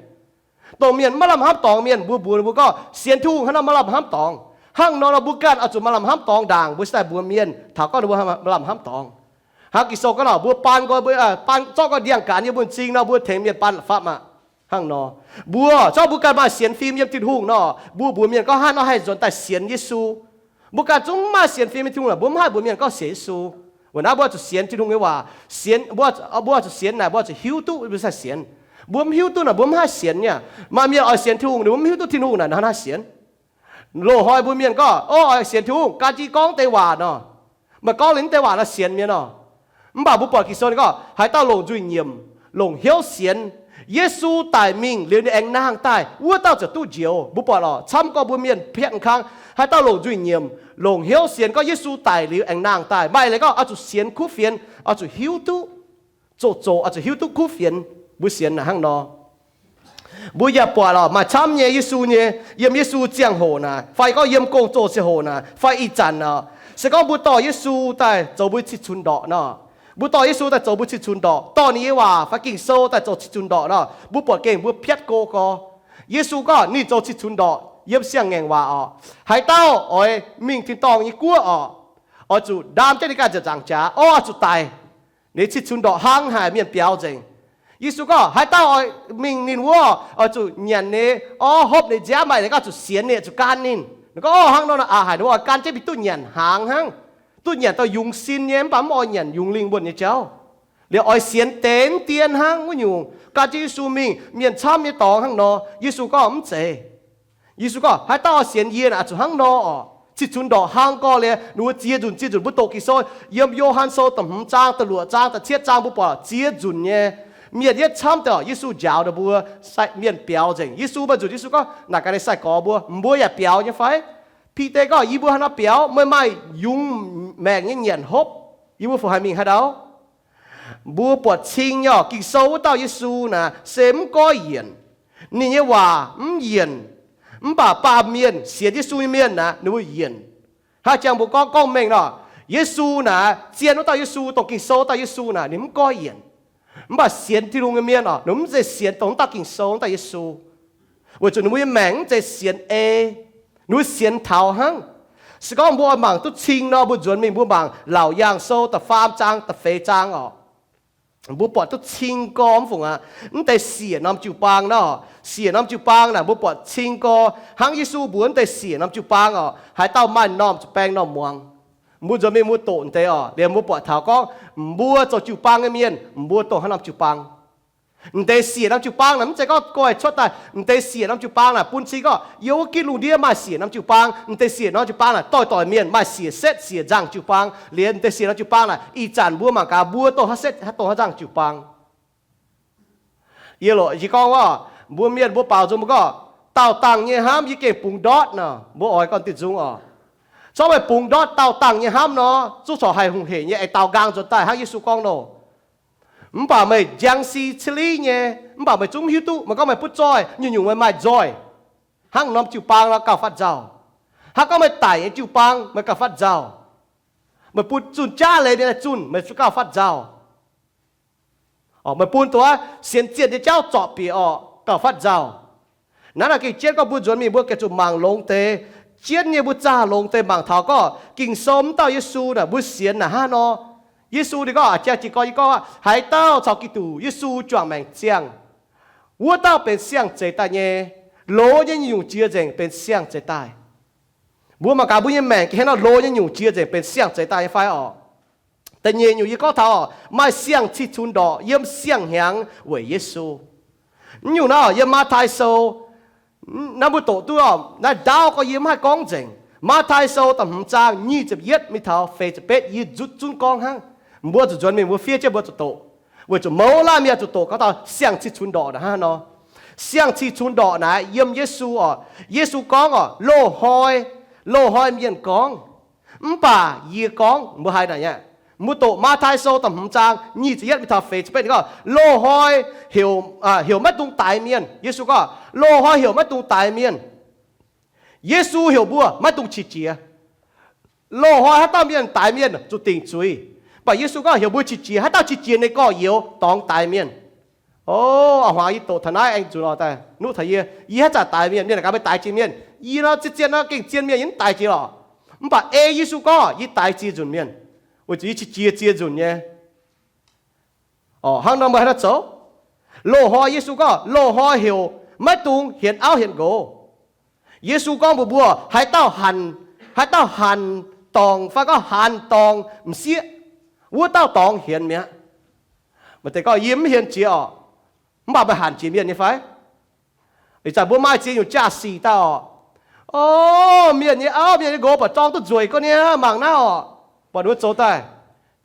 Dongh mienh maiv lamh hnamv dorngx mienh, mbuo mbuox ninh mbuo gorngv sienx Tin-Hungh hnangv nor maaih lamh hnamv dorngx. Hnangv nor nor mbuo ganh oix zuqc maaih lamh hnamv dorngx ndaangc mbuo cingx daaih mbuox mienh taux gorngv ninh mbuo maaih lamh hnamv dorngx. Hnangv Ging-Sou gorngv nor, mbuo baan nqoi, mbuo baan zorqv nqoi ndiangx-gaanx yiem mbuo m'zing nor, mbuo tengx mienh baan la'fapv aqv. Hnangv nor, mbuo zorqv mbuo ganh maaih sienx fim yiem Tin-Hungh nor, mbuo mbuox mienh gorngv hnangv nor haih nzuonx daaih sienx Yesu. Mbuo ganh zungv mv maaih sienx fim yiem Tin-Hungh naaic, mbuo mv haih mbuox mienh gorngv sienx Yesu. Weic naaiv mbuo oix zuqc sienx Tin-Hungh nyei waac. Sienx, mbuo, mbuo oix zuqc sienx naaic, mbuo oix zuqc hiuv duqv mbuo sai sienx. Mbuo mv hiuv duqv naaic, mbuo mv haih sienx nyei. Maaih mienh oix sienx Tin-Hungh, ninh mbuo mv hiuv duqv Tin-Hungh naaic, ninh hnangv haaix sienx? Loz-hnoi mbuo mienh gorngv, o, oix sienx Tin-Hungh, gan jienv gorngv deix waac nor. Meih gorngv liuz mv deix waac nor sienx mienh nor. Mv baac mbuo buatc Ging-Sou ninh gorngv, haaix dauh longc nzuih nyiemc, longc hnyouv sienx, Yesu daic mingh liuz ninh aengx nangh daaih, wuov dauh ziouc duqv njoux. Mbuo buatc lorqc, camv gorngv mbuo mienh piatv kang, haaix dauh longc nzuih nyiemc, longc hnyouv sienx gorngv Yesu daic liuz aengx nangh daaih, maaih leiz gorngv oix zuqc sienx kuv fienx, oix zuqc hiuv duqv, zoqc zoqc oix zuqc hiuv duqv kuv fienx. Mbuo sienx naaic hnangv nor. Mbuo yaac buatc lorqc, maaih camv nyei Yesu nyei, yiem Yesu ziangh hoc naaic, fai gorngv yiem gong-zoh ziangh hoc naaic, fai ih zanc naaic, se gorngv mbuo dorh Yesu daaih zoux mbuo cih cunx ndorqc nor, Mbuo dorh Yesu daaih zoux mbuo cih cunx ndorqc, dorh ninh nyei waac fai Ging-Sou daaih zoux cih cunx ndorqc nor, mbuo buatc gengh mbuo piatv go gorx. Yesu gorngv ninh zoux cih cunx ndorqc yiem siang-ngaengc waac orqc. Haaix dauh oix mingh tin-dorngh nyei guoqv orqc, oix zuqc ndaam jienv ninh ganh nziepc nzaangc jaax, oix zuqc daic. Ninh cih cunx ndorqc hnangv haic, mienh biaux nzengc. Yesu gorngv haaix dauh oix mingh ninh wuov, oix zuqc nyanc ninh, oix hopv ninh nziaamv, maaih ninh ganh zuqc sienx ninh, zuqc gan ninh. Ninh gorngv, Oc, hnangv nor aqc haic. Ninh mbuo oix gan jienv mingh duqv nyanc hnaangx hnangv. Duqv nyanc dorh yungz sin nyei, mv baac mv oix nyanc yungz lingh wuonh nyei jauv. Liuz oix sienx deix mv dien hnangv wuov nyungc, gan jienv Yesu mingh. Mienh camv nyei dorngx hnangv nor. Yesu gorngv, Mv zeiz. Yesu gorngv, Haaix dauh oix sienx yie naaic, zuqc hnangv nor orqc. Cih cunx ndorqc hnangv gorx liuz, ninh mbuo ziex nzunc ziex nzunc mbuo doqc Ging-Sou, yiem Yo^han Sou da'hmz zaang, da'luoqc zaang, da'cietv zaang, mbuo buatc ziex nzunc nyei mienh yietv camv deix orqc, Yesu njaaux ninh mbuo, mienh biaux nzengc. Yesu maaih nzunc Yesu gorngv, Naaic gaax ninh sai-gorx mbuo, Mbuo yaac biaux nyei fai? Bide gorngv, Yie mbuo haaix nor biaux? Meih maaih yungz maengc nyei nyanc hopv. Yie mbuo fungc haih mingh haaix ndau? Mbuo buatc cing nyei orqc, Ging-Sou wuov dauh Yesu naaic se mv goiv yienc. Ninh nyei waac mv yienc. Mv baac baamh mienh, sienx Yesu nyei mienh naaic, ninh mbuo yienc. Hnangv jangx mbuo gorngv, gorngv mengh nor, Yesu naaic, zien wuov dauh Yesu, dongh Ging-Sou wuov dauh Yesu naaic, ninh mv goiv yienc. Mv baac sienx Tin-Hungh nyei mienh orqc, ninh mv zeiz sienx dongh wuov dauh Ging-Sou wuov dauh Yesu. Weic zuqc ninh mbuo nyei maengc mv zeiz sienx ei, ninh mbuo sienx taux hnangv. Se gorngv mbuo oix mangc duqv cing nor, mbuo nzuonx mingh mbuo mangc Laauc Yaangh Sou da'faam zaang, da'feix zaang orqc. Mbuo buatc duqv cing gorx mv fungc aqv. Mv deix siec norm jiu-baang nor, siec norm jiu-baang naaic mbuo buatc cing gorx hnangv Yesu mbuox mv deix siec norm jiu-baang orqc, haaix dauh maaih normh zuqc baeng normh muangx. Mbuo nzuonx mingh mbuo doqc mv deix orqc, liemh mbuo buatc taux gorngv mbuo zoux jiu-baang nyei mienh, mbuo dongh haaix norm jiu-baang. Mv deix siec norm jiu-baang naaic mv zeiz gorngv goiv cuotv daaih. Mv deix siec norm jiu-baang naaic bun cing gorngv yiem wuov gitv lungh ndiev maaih siec norm jiu-baang. Mv deix siec norm jiu-baang naaic doix-doix mienh maaih siec setv siec nzangh jiu-baang. Liemh mv deix siec norm jiu-baang naaic ih zanc mbuo mangc gaax mbuo dongh haaix setv, dongh haaix nzangh jiu-baang. Yie loc yie gorngv orqc, mbuo mienh mbuo baaux nzung mbuo gorngv, Daauh dangh nyei hnamv yie gengh bungx ndortv nor. Mbuo oix gorngv diuh nzung orqc. Corc meih bungx ndortv daauh dangh nyei hnamv nor, zungv corc haih hungh heic nyei, aengx daaux nqaang nzuonx daaih hnangv Yesu gorngv nor. Mv baac meih njang si cili nyei, mv baac meih zungv mv hiuv duqv. Meih gorngv meih butv zoih, nyungc-nyungc meih maaih nzoih. Hnangv norm jiu-baang nor gauh fatv nzauh. Hnangv gorngv meih daic nyei jiu-baang meih gauh fatv nzauh. Meih bun zunh jaav leiz mienh zunh, meih zungv gauh fatv nzauh. Meih bun dongh wuov sienx zienh nyei jauv zorpc bieqc orqc, gauh fatv nzauh. Naaiv naaic gengh jienv gorngv mbuo nzuonx mingh mbuo gengh zuqc mangc longx deix. Jienv nyei mbuo zaah longx deix mangc taux gorngv Ging-Sou wuov dauh Yesu naaic mbuo sienx naaic hnangv nor. Yesu ninh gorngv, a'jang jiez gorn yie gorngv, haaix dauh caux Giduc Yesu juangc maengc ziangh, wuov dauh benx siang-zeix daaih nyei. Loz nyei nyungc-nyungc jiex nzengc benx siang-zeix daaih. Mbuo mangc gaax mbuo nyei maengc gengh hnangv nor, loz nyei nyungc jiex nzengc benx siang-zeix daaih nyei fai orqc? Da'nyeic nyungc yie gorngv taux orqc, maaih siang-cih cunx ndorqc yiem siang-hnyangx weic Yesu. Mv nyungc naaiv orqc, yiem Matv^tai Sou, naaiv mbuo doqc duqv orqc, naaiv ndaauv gorngv yie mv haih gorngv nzengc. Matv^tai Sou da'hmz zaang nyic ziepc yietv mingh taux feix ziepc betv yie nzutv zunv gorngv hnangv. Mbuo zuqc nzuonx mingh mbuo fiev jienv mbuo zuqc doqc. Weic zuqc mouz laanh mienh zuqc doqc gorngv taux siang-cih cunx ndorqc naaic hnangv nor. Siang-cih cunx ndorqc naaic yiem Yesu orqc. Yesu gorngv orqc, loz-hnoi, loz-hnoi mienh gorngv, mv baac yie gorngv. Mbuo haiz naaic aqv. Mbuo doqc Matv^tai Sou da'hmz zaang nyic ziepc yietv mingh taux feix ziepc betv ninh gorngv, loz-hnoi heuc, heuc maiv dungx daix mienh. Yesu gorngv, loz-hnoi heuc maiv dungx daix mienh. Yesu heuc mbuo maiv dungx qiex jiez. Loz-hnoi haaix dauh mienh daix mienh zuqc dingc zuiz. Mv baac Yesu gorngv heuc mbuo qiex jiez, haaix dauh qiex jiez ninh gorx-youz dorngx daix mienh. O, a'hmuangx yie doqc taux naaiv aengx nzunc orqc daaih nuqv taux yie, yie haaix zanc daix mienh, mienh naaic gaax meih daix jiex mienh. Yie nor zien zien nor gengh zien mienh yie mv daix jiex lorqc. Mv baac ei Yesu gorngv yie daix ziex nzunc mienh, weic zuqc yie qiex jiez ziex nzunc nyei. Hnangv nor meih haaix nor zoux? Loz-hnoi Yesu gorngv loz-hnoi heuc maiv dungx hienx auv hienx nqox. Yesu gorngv mbuox mbuo, haaix dauh hanc, haaix dauh hanc dorngc fai gorngv hanc dorngc m'sieqv, wuov dauh dorngx hienx mi'aqv. Maaih deix gorngv, yie mv hienx jiex orqc. Mv baac meih hanc jiex mienh nyei fai? Ih zanc mbuo maaih ziex nyungc jaa-sic daaih orqc. O, mienh nyei auv mienh nyei nqox buatc zorng duqv nzueic gorngv niaa, mangc naaiv orqc. Buatc ninh mbuo zoux daaih,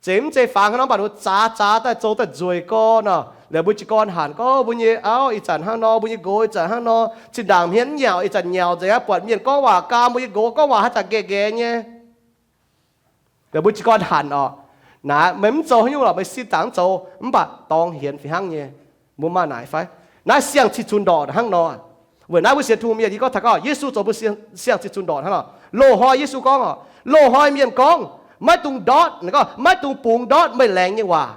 zeiz mv zeiz fangx hnangv nor, mv baac ninh mbuo zaax zaax daaih zoux daaih nzueic gorngv nor. Liuz mbuo jiez gorn hanc gorngv, mbuo nyei auv ih zanc hnangv nor, mbuo nyei nqox ih zanc hnangv nor, zinh ndaangc hmien mv nyauc, ih zanc nyauc nzengc aqv. Buatc mienh gorngv waac gaam, mbuo nyei nqox gorngv waac haaix zanc nqaeqv nqaeqv nyei. Liuz mbuo jiez gorn hanc orqc. Naaiv meih mv zoux haaix nyungc lorqc, meih sin dangx mv zoux, mv baac dorngx hienx fih hnangv nyei. Mbuo maaih naaic fai? Naaiv siang-cih cunx ndorqc hnangv nor. Weic naaiv mbuo sienx Tin-Hungh mienh, yie gorngv taux gorngv Yesu zoux mbuo siang-cih cunx ndorqc hnangv nor. Loz-hnoi Yesu gorngv orqc, loz-hnoi mienh gorngv, Maiv dungx ndortv, gorngv maiv dungx bungx ndortv meih laengz nyei waac.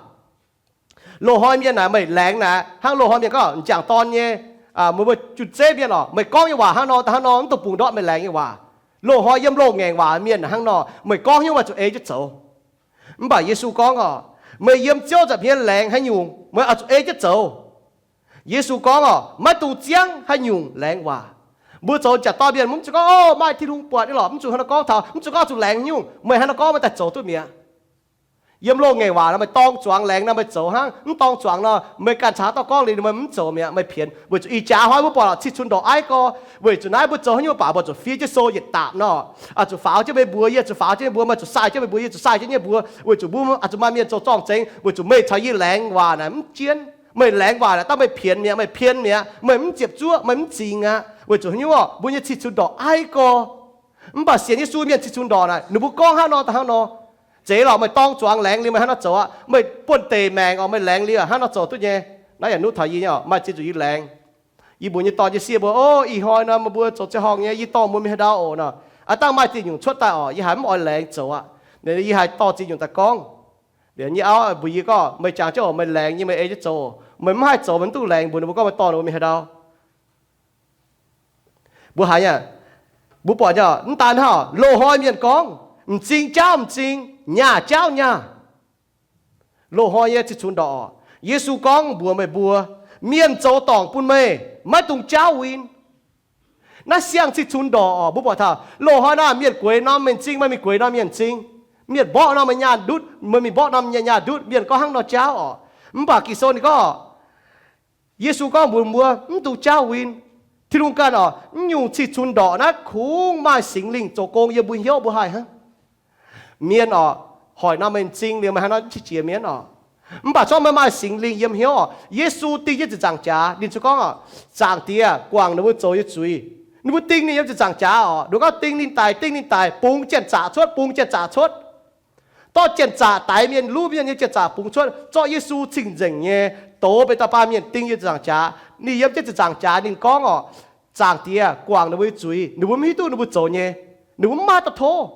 Loz-hnoi mienh naaic meih laengz naaic, hnangv loz-hnoi mienh gorngv m'jangc dorn nyei, meih mbuo jun-zeiv mienh oc, meih gorngv nyei waac hnangv nor daaih hnangv nor, mv dungx bungx ndortv meih laengz nyei waac. Loz-hnoi yiem loz-ngaengc waac mienh hnangv nor, meih gorngv hnyouv meih zuqc ei jienv zoux. Mv baac Yesu gorngv oc, meih yiem Ziouv nza'hmien laengz haaix nyungc, meih oix zuqc ei jienv zoux. Yesu gorngv oc, maiv dungx ziangv haaix nyungc laengz waac. Mbuo zoux m'jangc dorn mienh mv zuqc gorngv, o, maaih Tin-Hungh buatc nyei lorqc, mv zuqc hnangv nor gorngv taux, mv zuqc gorngv zuqc laengz nyungc, meih hnangv nor gorngv meih daaih zoux duqv mi'aqv. Yiem loz-ngaengc waac nor meih dorng zuangx laengz nor meih zoux hnangv, mv dorng zuangx nor meih ganh caux haaix dauh gorngv liuz meih mv zoux mi'aqv, meih pienx. Weic zuqc ih jaax hnoi mbuo buatc lorqc, cih cunx ndorqc aiv gorx, weic zuqc naaiv mbuo zoux haaix nyungc baac mbuo zuqc fiev jienv sou yietc daapc nor, zuqc faaux jienv meih mbuo, yie zuqc faaux jienv meih mbuo, meih zuqc sai jienv meih mbuo, yie zuqc sai jienv nyei mbuo, weic zuqc mbuo zuqc maaih mienh zoux zorng-zengx, weic zuqc meih caux yie laengz waac naaic mv jienv. Meih laengz waac naaic dangh meih pienx mi'aqv, meih pien mi'aqv, meih mv ziepc zuoqv, meih mv zingx aqv. Weic zuqc haaix nyungc orqc, mbuo nyei cih cunx ndorqc aiv gorx. Mv baac sienx Yesu mienh cih cunx ndorqc naaic, ninh mbuo gorngv hnangv nor daaih hnangv nor. Zeiz lorqc, meih dorng zuangx laengz liuz meih hnangv nor zoux aqv. Meih buonv-deic maengc orqc, meih laengz liuz hnangv nor zoux duqv nyei. Naaiv yaac nuqv taux yie nyei oc, maaih ziex zuqc yie laengz. Yie mbuox nyei dorn nyei sieqv mbuo, o, ih hnoi nor meih mbuo zoux ziangh horngh nyei, yie dorh mbuo mingh haaix ndau oc nor. Aav dangh maaih ziex nyungc cuotv daaih orqc, yie haiz mv oix laengz zoux aqv. Yie haiz dorh ziex nyungc daaih gorngv. Liuz nyei auv mbuox yie gorngv, meih jangx jienv oc, meih laengz nyei meih ei jienv zoux. Meih mv haih zoux meih mv duqv laengz, mbuox ninh mbuo gorngv meih dorh ninh mbuo mingh haaix ndau. Mbuo haiz nyei, mbuo buatc nyei, mv daan hnangv, loz-hnoi mienh gorngv, m'zing jaauv m'zing, nyaah jaauv nyaah. Loz-hnoi nyei cih cunx ndorqc. Yesu gorngv mbuox meih mbuo, mienh zoux dorngc bun meih, maiv dungx jaauv win. Naaiv siang cih cunx ndorqc oc. Mbuo buatc taux loz-hnoi naaiv mienh gueix norm mienh m'zing, meih mingh gueix norm mienh m'zing. Mienh mborqv norm meih nyaah ndutv, meih mingh mborqv norm nyei nyaah ndutv, mienh gorngv hnangv nor jaauv oc. Mv baac Ging-Sou ninh gorngv, Yesu gorngv mbuox mbuo, mv dungx jaauv win. Tin-Hungh ganh oc, mv nyungc cih cunx ndorqc naaiv kungx maaih Singx Lingh zoux gong yiem mbuo hnyouv mbuo haih hnangv. Mienh oc, hoic norm meih m'zing liuz meih hnangv nor mv qiex jiez mienv oc. Mv baac corc meih maaih Singx Lingh yiem hnyouv oc. Yesu dingh jienv ziepc nzaangc jaax, ninh ziouc gorngv oc, Zaangc Diex guangc ninh mbuo zoux nyei zuiz. Ninh mbuo dingh ninh yiem ziepc nzaangc jaax oc. Ninh gorngv dingh ninh daic, dingh ninh daic, bungx janx-zaqc cuotv, bungx janx-zaqc cuotv. Dorh janx-zaqc daix mienh, luv mienh nyei janx-zaqc bungx cuotv, zorqv Yesu cing-nzengc nyei doz benx dauh baamh mienh dingh yiem ziepc nzaangc jaax. Ninh yiem jienv ziepc nzaangc jaax ninh gorngv oc, Zaangc Diex guangc ninh mbuo nyei zuiz. Ninh mbuo mv hiuv duqv ninh mbuo zoux nyei, ninh mbuo mv maaih dauh tov.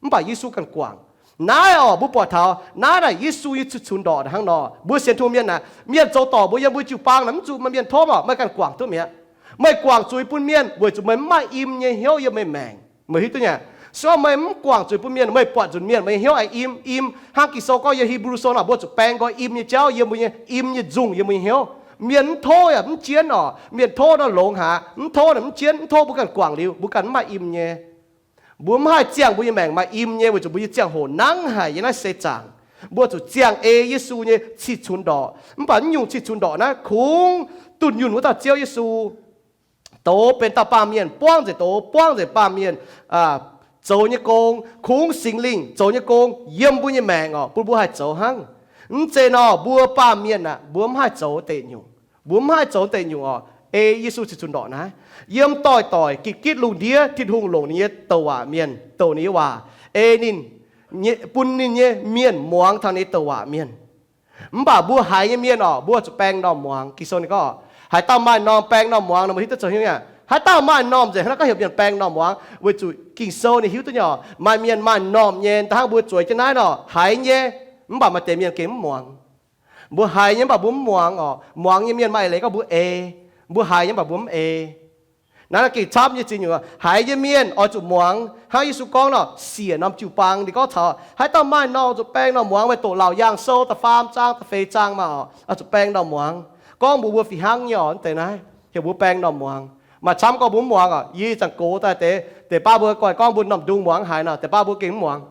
Mv baac Yesu ganh guangc. Naaiv oc, mbuo buatc taux naaiv naaic Yesu nyei cih cunx ndorqc hnangv nor. Mbuo sienx Tin-Hungh mienh naaic, mienh zoux dorngc mbuo yiem mbuo jiu-baang naaic, mv zuqc maaih mienh tov oc, meih ganh guangc duqv mi'aqv. Meih guangc zuiz bun mienh weic zuqc meih mv maaih im nyei hnyouv yiem meih maengc. Meih hiuv duqv nyei? Se gorngv meih mv guangc zuiz bun mienh, meih buatc nzunc mienh meih hnyouv aengx im, im. Hnangv Ging-Sou gorngv yiem Hipv^lu Sou naaic, mbuo zuqc baeng nqoi im nyei jauv yiem mbuo nyei, im nyei nzungh yiem mbuo nyei hnyouv. Mienh mv tov yaac mv jienv oc. Mienh tov nor longx haic, mv tov naaic mv jienv, mv tov mbuo ganh guangc liuz, mbuo ganh mv maaih im nyei. Mbuo mv haih ziangh mbuo nyei maengc maaih im nyei weic zuqc mbuo nyei ziangh hoc nangv haic yiem naaiv seix zaangc. Mbuo zuqc ziangh ei Yesu nyei cih cunx ndorqc. Mv baac mv nyungc cih cunx ndorqc naaiv kungx dunh yunh wuov dauh Ziouv Yesu. Doz benx dauh baamh mienh, buangv nzengc doz, buangv nzengc baamh mienh zoux nyei gong, kungx Singx Lingh zoux nyei gong yiem mbuo nyei maengc oc, bun mbuo haih zoux hnangv. Mv zeiz nor mbuo baamh mienh aeqv, mbuo mv haih zoux deic nyungc. Mbuo mv haih zoux deic nyungc oc. Ei Yesu cih cunx ndorqc naaiv, yiem doix-doix gitv-gitv lungh ndiev Tin-Hungh longc ninh nyei douc waac mienh, douc ninh nyei waac, ei ninh, bun ninh nyei mienh muangx taux ninh nyei douc waac mienh. Mv baac mbuo haiz nyei mienh oc, mbuo zuqc baeng m'normh muangx. Ging-Sou ninh gorngv, haaix dauh maaih m'normh baeng m'normh muangx nor, mbuo hiuv duqv zoux hnyouv nyei. Haaix dauh maaih m'normh nzengc, haaix dauh heuc mienh baeng m'normh muangx? Weic zuqc Ging-Sou ninh hiuv duqv nyei oc, maaih mienh maaih m'normh nyei, da'hnangv mbuo zueiz jienv naaiv nor, haiz nyei, mv baac maaih deix mienh gengh mv muangx. Mbuo haiz nyei mv baac mbuo mv muangx oc. Muangx nyei mienh maaih eix leiz gorngv mbuo eix. Mbuo haiz nyei mv baac mbuo mv eix. Naaiv gengh camv nyei ziex nyungc. Haiz nyei mienh oix zuqc muangx hnangv Yesu gorngv nor, siec norm jiu-baang. Ninh gorngv taux haaix dauh maaih m'normh zuqc baeng m'normh muangx. Meih doqc Laauc Yaangh Sou da'faam zaang da'feix zaang maah oc, oix zuqc baeng m'normh muangx. Gorngv mbuox mbuo fih hnangv nyei oc, mv deix naaiv heuc mbuo baeng m'normh muangx. Maaih camv gorngv mbuo mv muangx oc. Yie zanc gox daaih deix, deix baav mbuo gorngv mbuo m'normh ndung muangx haaix nor, deix baav mbuo gengh mv muangx.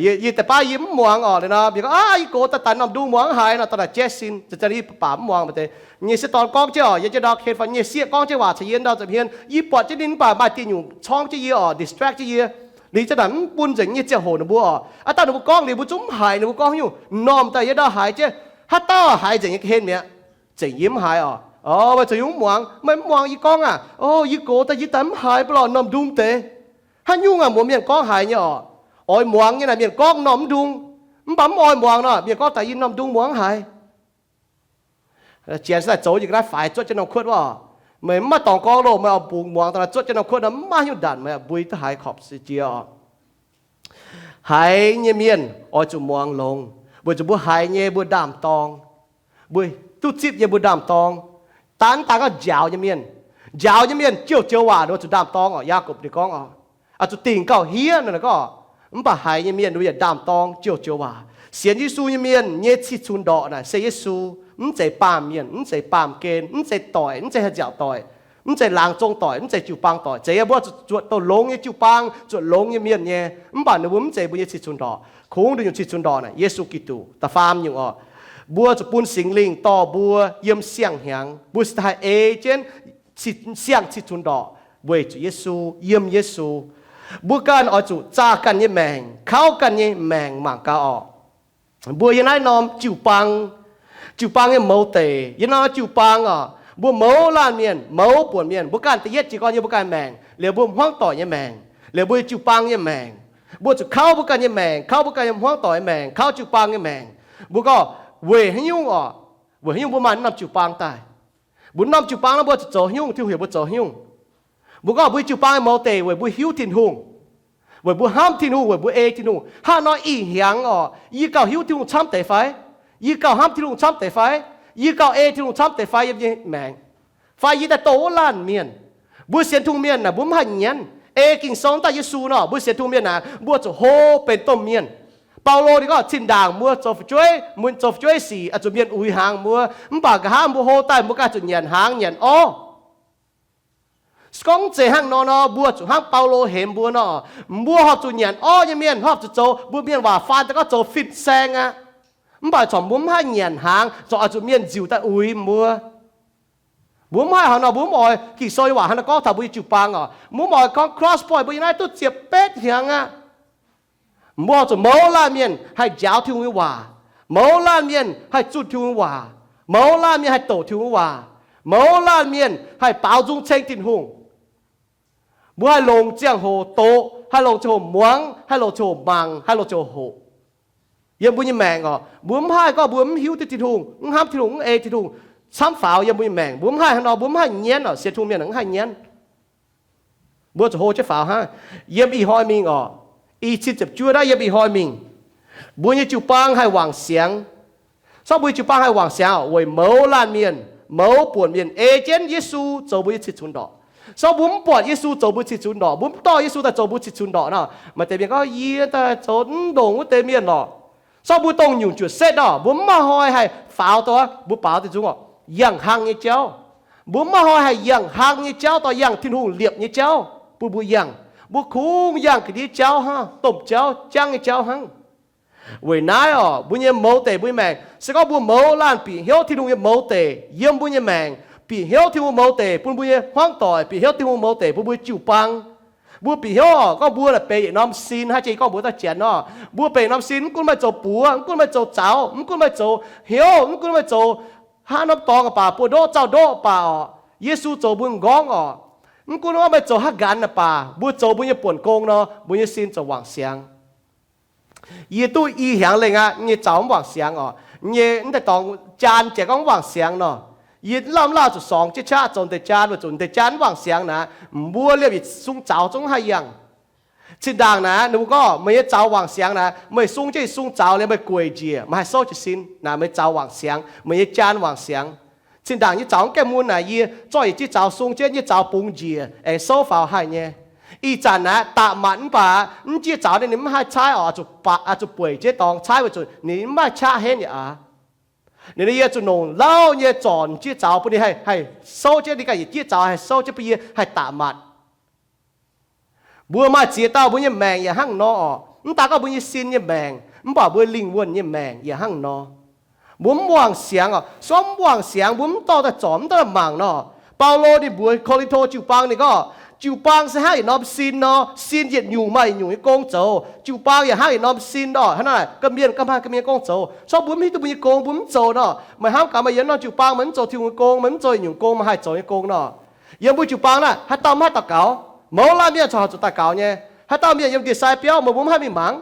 Yie deix baav yie mv muangx oc. Liuz nor mienh gorngv, aav, yie gox daaih daix m'normh ndung muangx haaix nor, daaih daix Jackson, zanc-zanc yie baac mv muangx deix. Nyei sieqv dorn gorngv jienv oc, yie jienv ndau ken fai nyei sieqv gorngv jienv waac caux yie ndau nza'hmien, yie buatc jienv ninh mv baac maaih dieh nyungc corngv jienv yie oc, distract jienv yie. Liuz jienv naaic mv bun nzengc nyei ziangh hoc ninh mbuo oc. Aav dangh ninh mbuo gorngv liuz mbuo zungv mv haiz ninh mbuo gorngv nyungc. M'normh daaih yie ndau haiz jienv, haaix dauh haiz nzengc nyei ga'hlen mi'aqv. Zengc yie mv haiz oc. O, meih zuqc yungz mv muangx, meih mv muangx yie gorngv aac. O, yie gox daaih yie daaih mv haiz ba'lorh m'normh ndung deix. Haaix nyungc aac, mbuox mienh gorngv haiz nyei oc. Oix muangx nyei naaic mienh gorngv m'normh mv ndung. Mv baac mv oix muangx nor, mienh gorngv daaih yie m'normh ndung muangx haiz. Janx se daaih zoux yie ga'naaiv faix zuotv jienv norm kuotv wuov oc. Meih mv maaih dorngx gorngv loh, meih oix bungx muangx daaih zuotv jienv norm kuotv nor, mv maaih haaix nyungc ndanc meih buix duqv haiz korpc ziex jiex oc. Haiz nyei mienh oix zuqc muangx longx, weic zuqc mbuo haiz nyei mbuo ndaam-dorng, mbuo duqv zipv nyei mbuo ndaam-dorng, dangv dangv gorngv njaaux nyei mienh. Njaaux nyei mienh jouh joux waac oix zuqc ndaam-dorng oc. Yaagorpc ninh gorngv oc, oix zuqc dingc gauh hniev nor gorngv. Mv baac haiz nyei mienh yaac ndaam-dorng jouh joux waac. Sienx Yesu nyei mienh nyei cih cunx ndorqc naaic se Yesu. Mv zeiz baamh mienh, mv zeiz baamh gen, mv zeiz doic, mv zeiz haih nziaauc doic, mv zeiz laangz zong doic, mv zeiz jiu-baang doic. Zeiz yaac mbuo zuqc zuotc douh longx nyei jiu-baang, zuotc longx nyei mienh nyei. Mv baac ninh mbuo mv zeiz mbuo nyei cih cunx ndorqc. Kungx nduqc nyungc cih cunx ndorqc naaic Yesu Giduc. Da'faam nyungc oc, mbuo zuqc bun Singx Lingh dorh mbuo yiem siang-hnyangx. Mbuo haih ei jienv siang cih cunx ndorqc weic zuqc Yesu, yiem Yesu. Mbuo ganh oix zuqc zaah ganh nyei maengc, kauv ganh nyei maengc mangc gaax oc. Mbuo yiem naaiv norm jiu-baang, jiu-baang nyei mouz deic, yiem norm jiu-baang oc, mbuo mouz laanh mienh, mouz buonc mienh, mbuo ganh da'yietv jiez gorn yiem mbuo ganh maengc, liuz mbuo hmuangv doic nyei maengc, liuz mbuo jiu-baang nyei maengc. Mbuo zuqc kauv mbuo ganh nyei maengc, kauv mbuo ganh nyei hmuangv doic nyei maengc, kauv jiu-baang nyei maengc. Mbuo gorngv weic haaix nyungc oc? Weic haaix nyungc mbuo maaih norm jiu-baang daaih? Mbuo norm jiu-baang naaiv mbuo zuqc zoux haaix nyungc, Tin-Hungh heuc mbuo zoux haaix nyungc? Mbuo gorngv mbuo jiu-baang nyei mouz deic weic mbuo hiuv Tin-Hungh, weic mbuo hnamv Tin-Hungh, weic mbuo ei Tin-Hungh. Hnangv nor ih hnyangx oc, yie gauh hiuv Tin-Hungh camv deix fai? Yie gauh hnamv Tin-Hungh camv deix fai? Yie gauh ei Tin-Hungh camv deix fai yiem yie nyei maengc? Fai yie daaih dongh wuov laanh mienh? Mbuo sienx Tin-Hungh mienh naaic mbuo mv haih nyienz. Ei Ging-Sou daaih Yesu nor, mbuo sienx Tin-Hungh mienh naaic mbuo zuqc hlo benx domh mienh. Baulo ninh gorngv cin-ndaangc mbuo zoux fu'jueiv, mbuo zoux fu'jueiv sic, oix zuqc mienh uix hnaangx mbuo. Mv baac nqa'haav mbuo hlo daaih mbuo ganh zuqc nyanc hnaangx nyanc orv. Se gorngv zeiz hnangv nor nor, mbuo zuqc hnangv Baulo hemx mbuo nor, mbuo horpc zuqc nyanc orv nyei mienh, horpc zuqc zoux mbuo mienh waac faan daaih gorngv zoux fin-saeng aqv. Mv baac corc mbuo mv haih nyanc hnaangx, corc oix zuqc mienh nziuc daaih uix mbuo. Mbuo mv haih hnangv nor, mbuo mv oix Ging-Sou nyei waac hnangv nor gorngv taux mbuo nyei jiu-baang oc. Mbuo mv oix gorngv cross point, mbuo yiem naaiv duqv ziepc betv hnyangx aqv. Mbuo horpc zuqc mouz laanh mienh haih njaaux Tin-Hungh nyei waac, mouz laanh mienh haih zunh Tin-Hungh nyei waac, mouz laanh mienh haih doqc Tin-Hungh nyei waac, mouz laanh mienh haih baaux nzung ceng Tin-Hungh. Mbuo haih longc ziangh hoc doqc, haih longc ziangh hoc muangx, haih longc ziangh hoc mangc, haih longc ziangh hoc hoqc. Yiem mbuo nyei maengc oc, mbuo mv haih gorngv mbuo mv hiuv duqv Tin-Hungh, mv hnamv Tin-Hungh, mv ei Tin-Hungh camv faaux yiem mbuo nyei maengc. Mbuo mv haih hnangv nor, mbuo mv haih nyienz oc. Sienx Tin-Hungh mienh mv haih nyienz. Mbuo zuqc hlo jienv faaux hnangv. Yiem ih hnoi mingh oc, i cin ziepc juov naaiv yiem ih hnoi mingh, mbuo nyei jiu-baang haih wangc siangx. Sortv mbuo nyei jiu-baang haih wangc siangx oc, weic mouz laanh mienh, mouz buonc mienh ei jienv Yesu zoux mbuo nyei cih cunx ndorqc. Sortv mbuo mv buatc Yesu zoux mbuo cih cunx ndorqc, mbuo mv dorh Yesu daaih zoux mbuo cih cunx ndorqc nor, maaih deix mienh gorngv, yie daaih zoux mv ndongc wuov deix mienh lorqc. Sortv mbuo dongh nyungc juoqc setv nor, mbuo mv maaih hnoi haih faaux daaih, mbuo baaux daaih nzung oc, yangh hlang nyei jauv. Mbuo mv maaih hnoi haih yangh hlang nyei jauv, dorh yangh Tin-Hungh liepc nyei jauv bun mbuo yangh. Mbuo kungx yangh ga'ndiev jauv hnangv, domh jauv, jangv nyei jauv hnangv. Weic naaiv oc, mbuo nyei mouz deic, mbuo nyei maengc, se gorngv mbuo mouz laanh bieqc hnyouv Tin-Hungh nyei mouz deic yiem mbuo nyei maengc, bieqc hnyouv Tin-Hungh mouz deic bun mbuo nyei hmuangv doic, bieqc hnyouv Tin-Hungh mouz deic bun mbuo jiu-baang. Mbuo bieqc hnyouv oc, gorngv mbuo naaic benx yietc norm sin, hnangv jiex gorngv mbuo daaih janx nor, mbuo benx norm sin, mv gunv meih zoux buoz, mv gunv meih zoux zaux, mv gunv meih zoux hnyouv, mv gunv meih zoux haaix norm dorngx baac, buoz-ndoqv zaux-ndoqv baac oc, Yesu zoux mbuo m'nqorngv oc. Mv gunv meih zoux haaix nqanx baac, mbuo zoux mbuo nyei buonc gong nor, mbuo nyei sin ziouc wangc siangx. Yie duqv i hnyangx lengh aqv, nyei zaux mv wangc siangx oc. Nyei mv deix dorngx jaan jiex gorngv mv wangc siangx nor, yie lauh mv lauh zuqc sorngx jienv qaqv zoux deix jaan, weic zuqc deix jaan mv wangc siangx naaic, mbuo liemh yietc sung zaux zungv haih yangh. Cin-ndaangc naaic ninh mbuo gorngv meih nyei zaux wangc siangx naaic, meih sung jienv yietc sung zaux liemh meih gueic njiec, meih haih souv jiez sin naaic, meih zaux wangc siangx, meih nyei jaan wangc siangx. Cin-ndaangc nyei zaux mv gaengh mun naaic, yie zorqv yietc jieqv zaux sung jienv, nyei zaux bungx njiec aengx souv faaux haih nyei. Ih zanc naaic daqc matc mv baac mv jieqv zaux ninh mv haih caaiv oc, zuqc bueic jienv dorngx caaiv weic zuqc ninh mv maaih qaqv henv yaac aqv. Ninh yie zuqc nongc lauh nyei zornc jieqv zaux bun ninh haih souv jienv, ninh ganh yietc jieqv zaux haih souv jienv bun yie haih daqc matc. Mbuo maaih ziex dauh mbuo nyei maengc yaac hnangv nor oc. Mv daan gorngv mbuo nyei sin nyei maengc, mv baac mbuo lingh wuonh nyei maengc yaac hnangv nor. Mbuo mv wangc siangx oc. Se gorngv mv wangc siangx, mbuo mv dorh daaih zorc, mv dorh daaih mangc nor. Baulo ninh mbuox Ko^lin^to jiu-baang ninh gorngv, jiu-baang se hnangv yietc norm sin nor, sin yietc nyungc maaih yietc nyungc nyei gong zoux. Jiu-baang yaac hnangv yietc norm sin nor, hnangv naaic ga'mienh ga'hmanh ga'mienh gong zoux. Se gorngv mbuo mv hiuv duqv mbuo nyei gong, mbuo mv zoux nor, meih hnamv gaax meih yiem norm jiu-baang, meih mv zoux Tin-Hungh nyei gong, meih mv zoux yietc nyungc gong, meih haih zoux nyei gong nor. Yiem mbuo jiu-baang naaic, haaix dauh mv haih daux gaux? Mouz laanh mienh corc haih zuqc daux gaux nyei. Haaix dauh mienh yiem ndie-sai biauv, meih mbuo mv haih mingh mangc?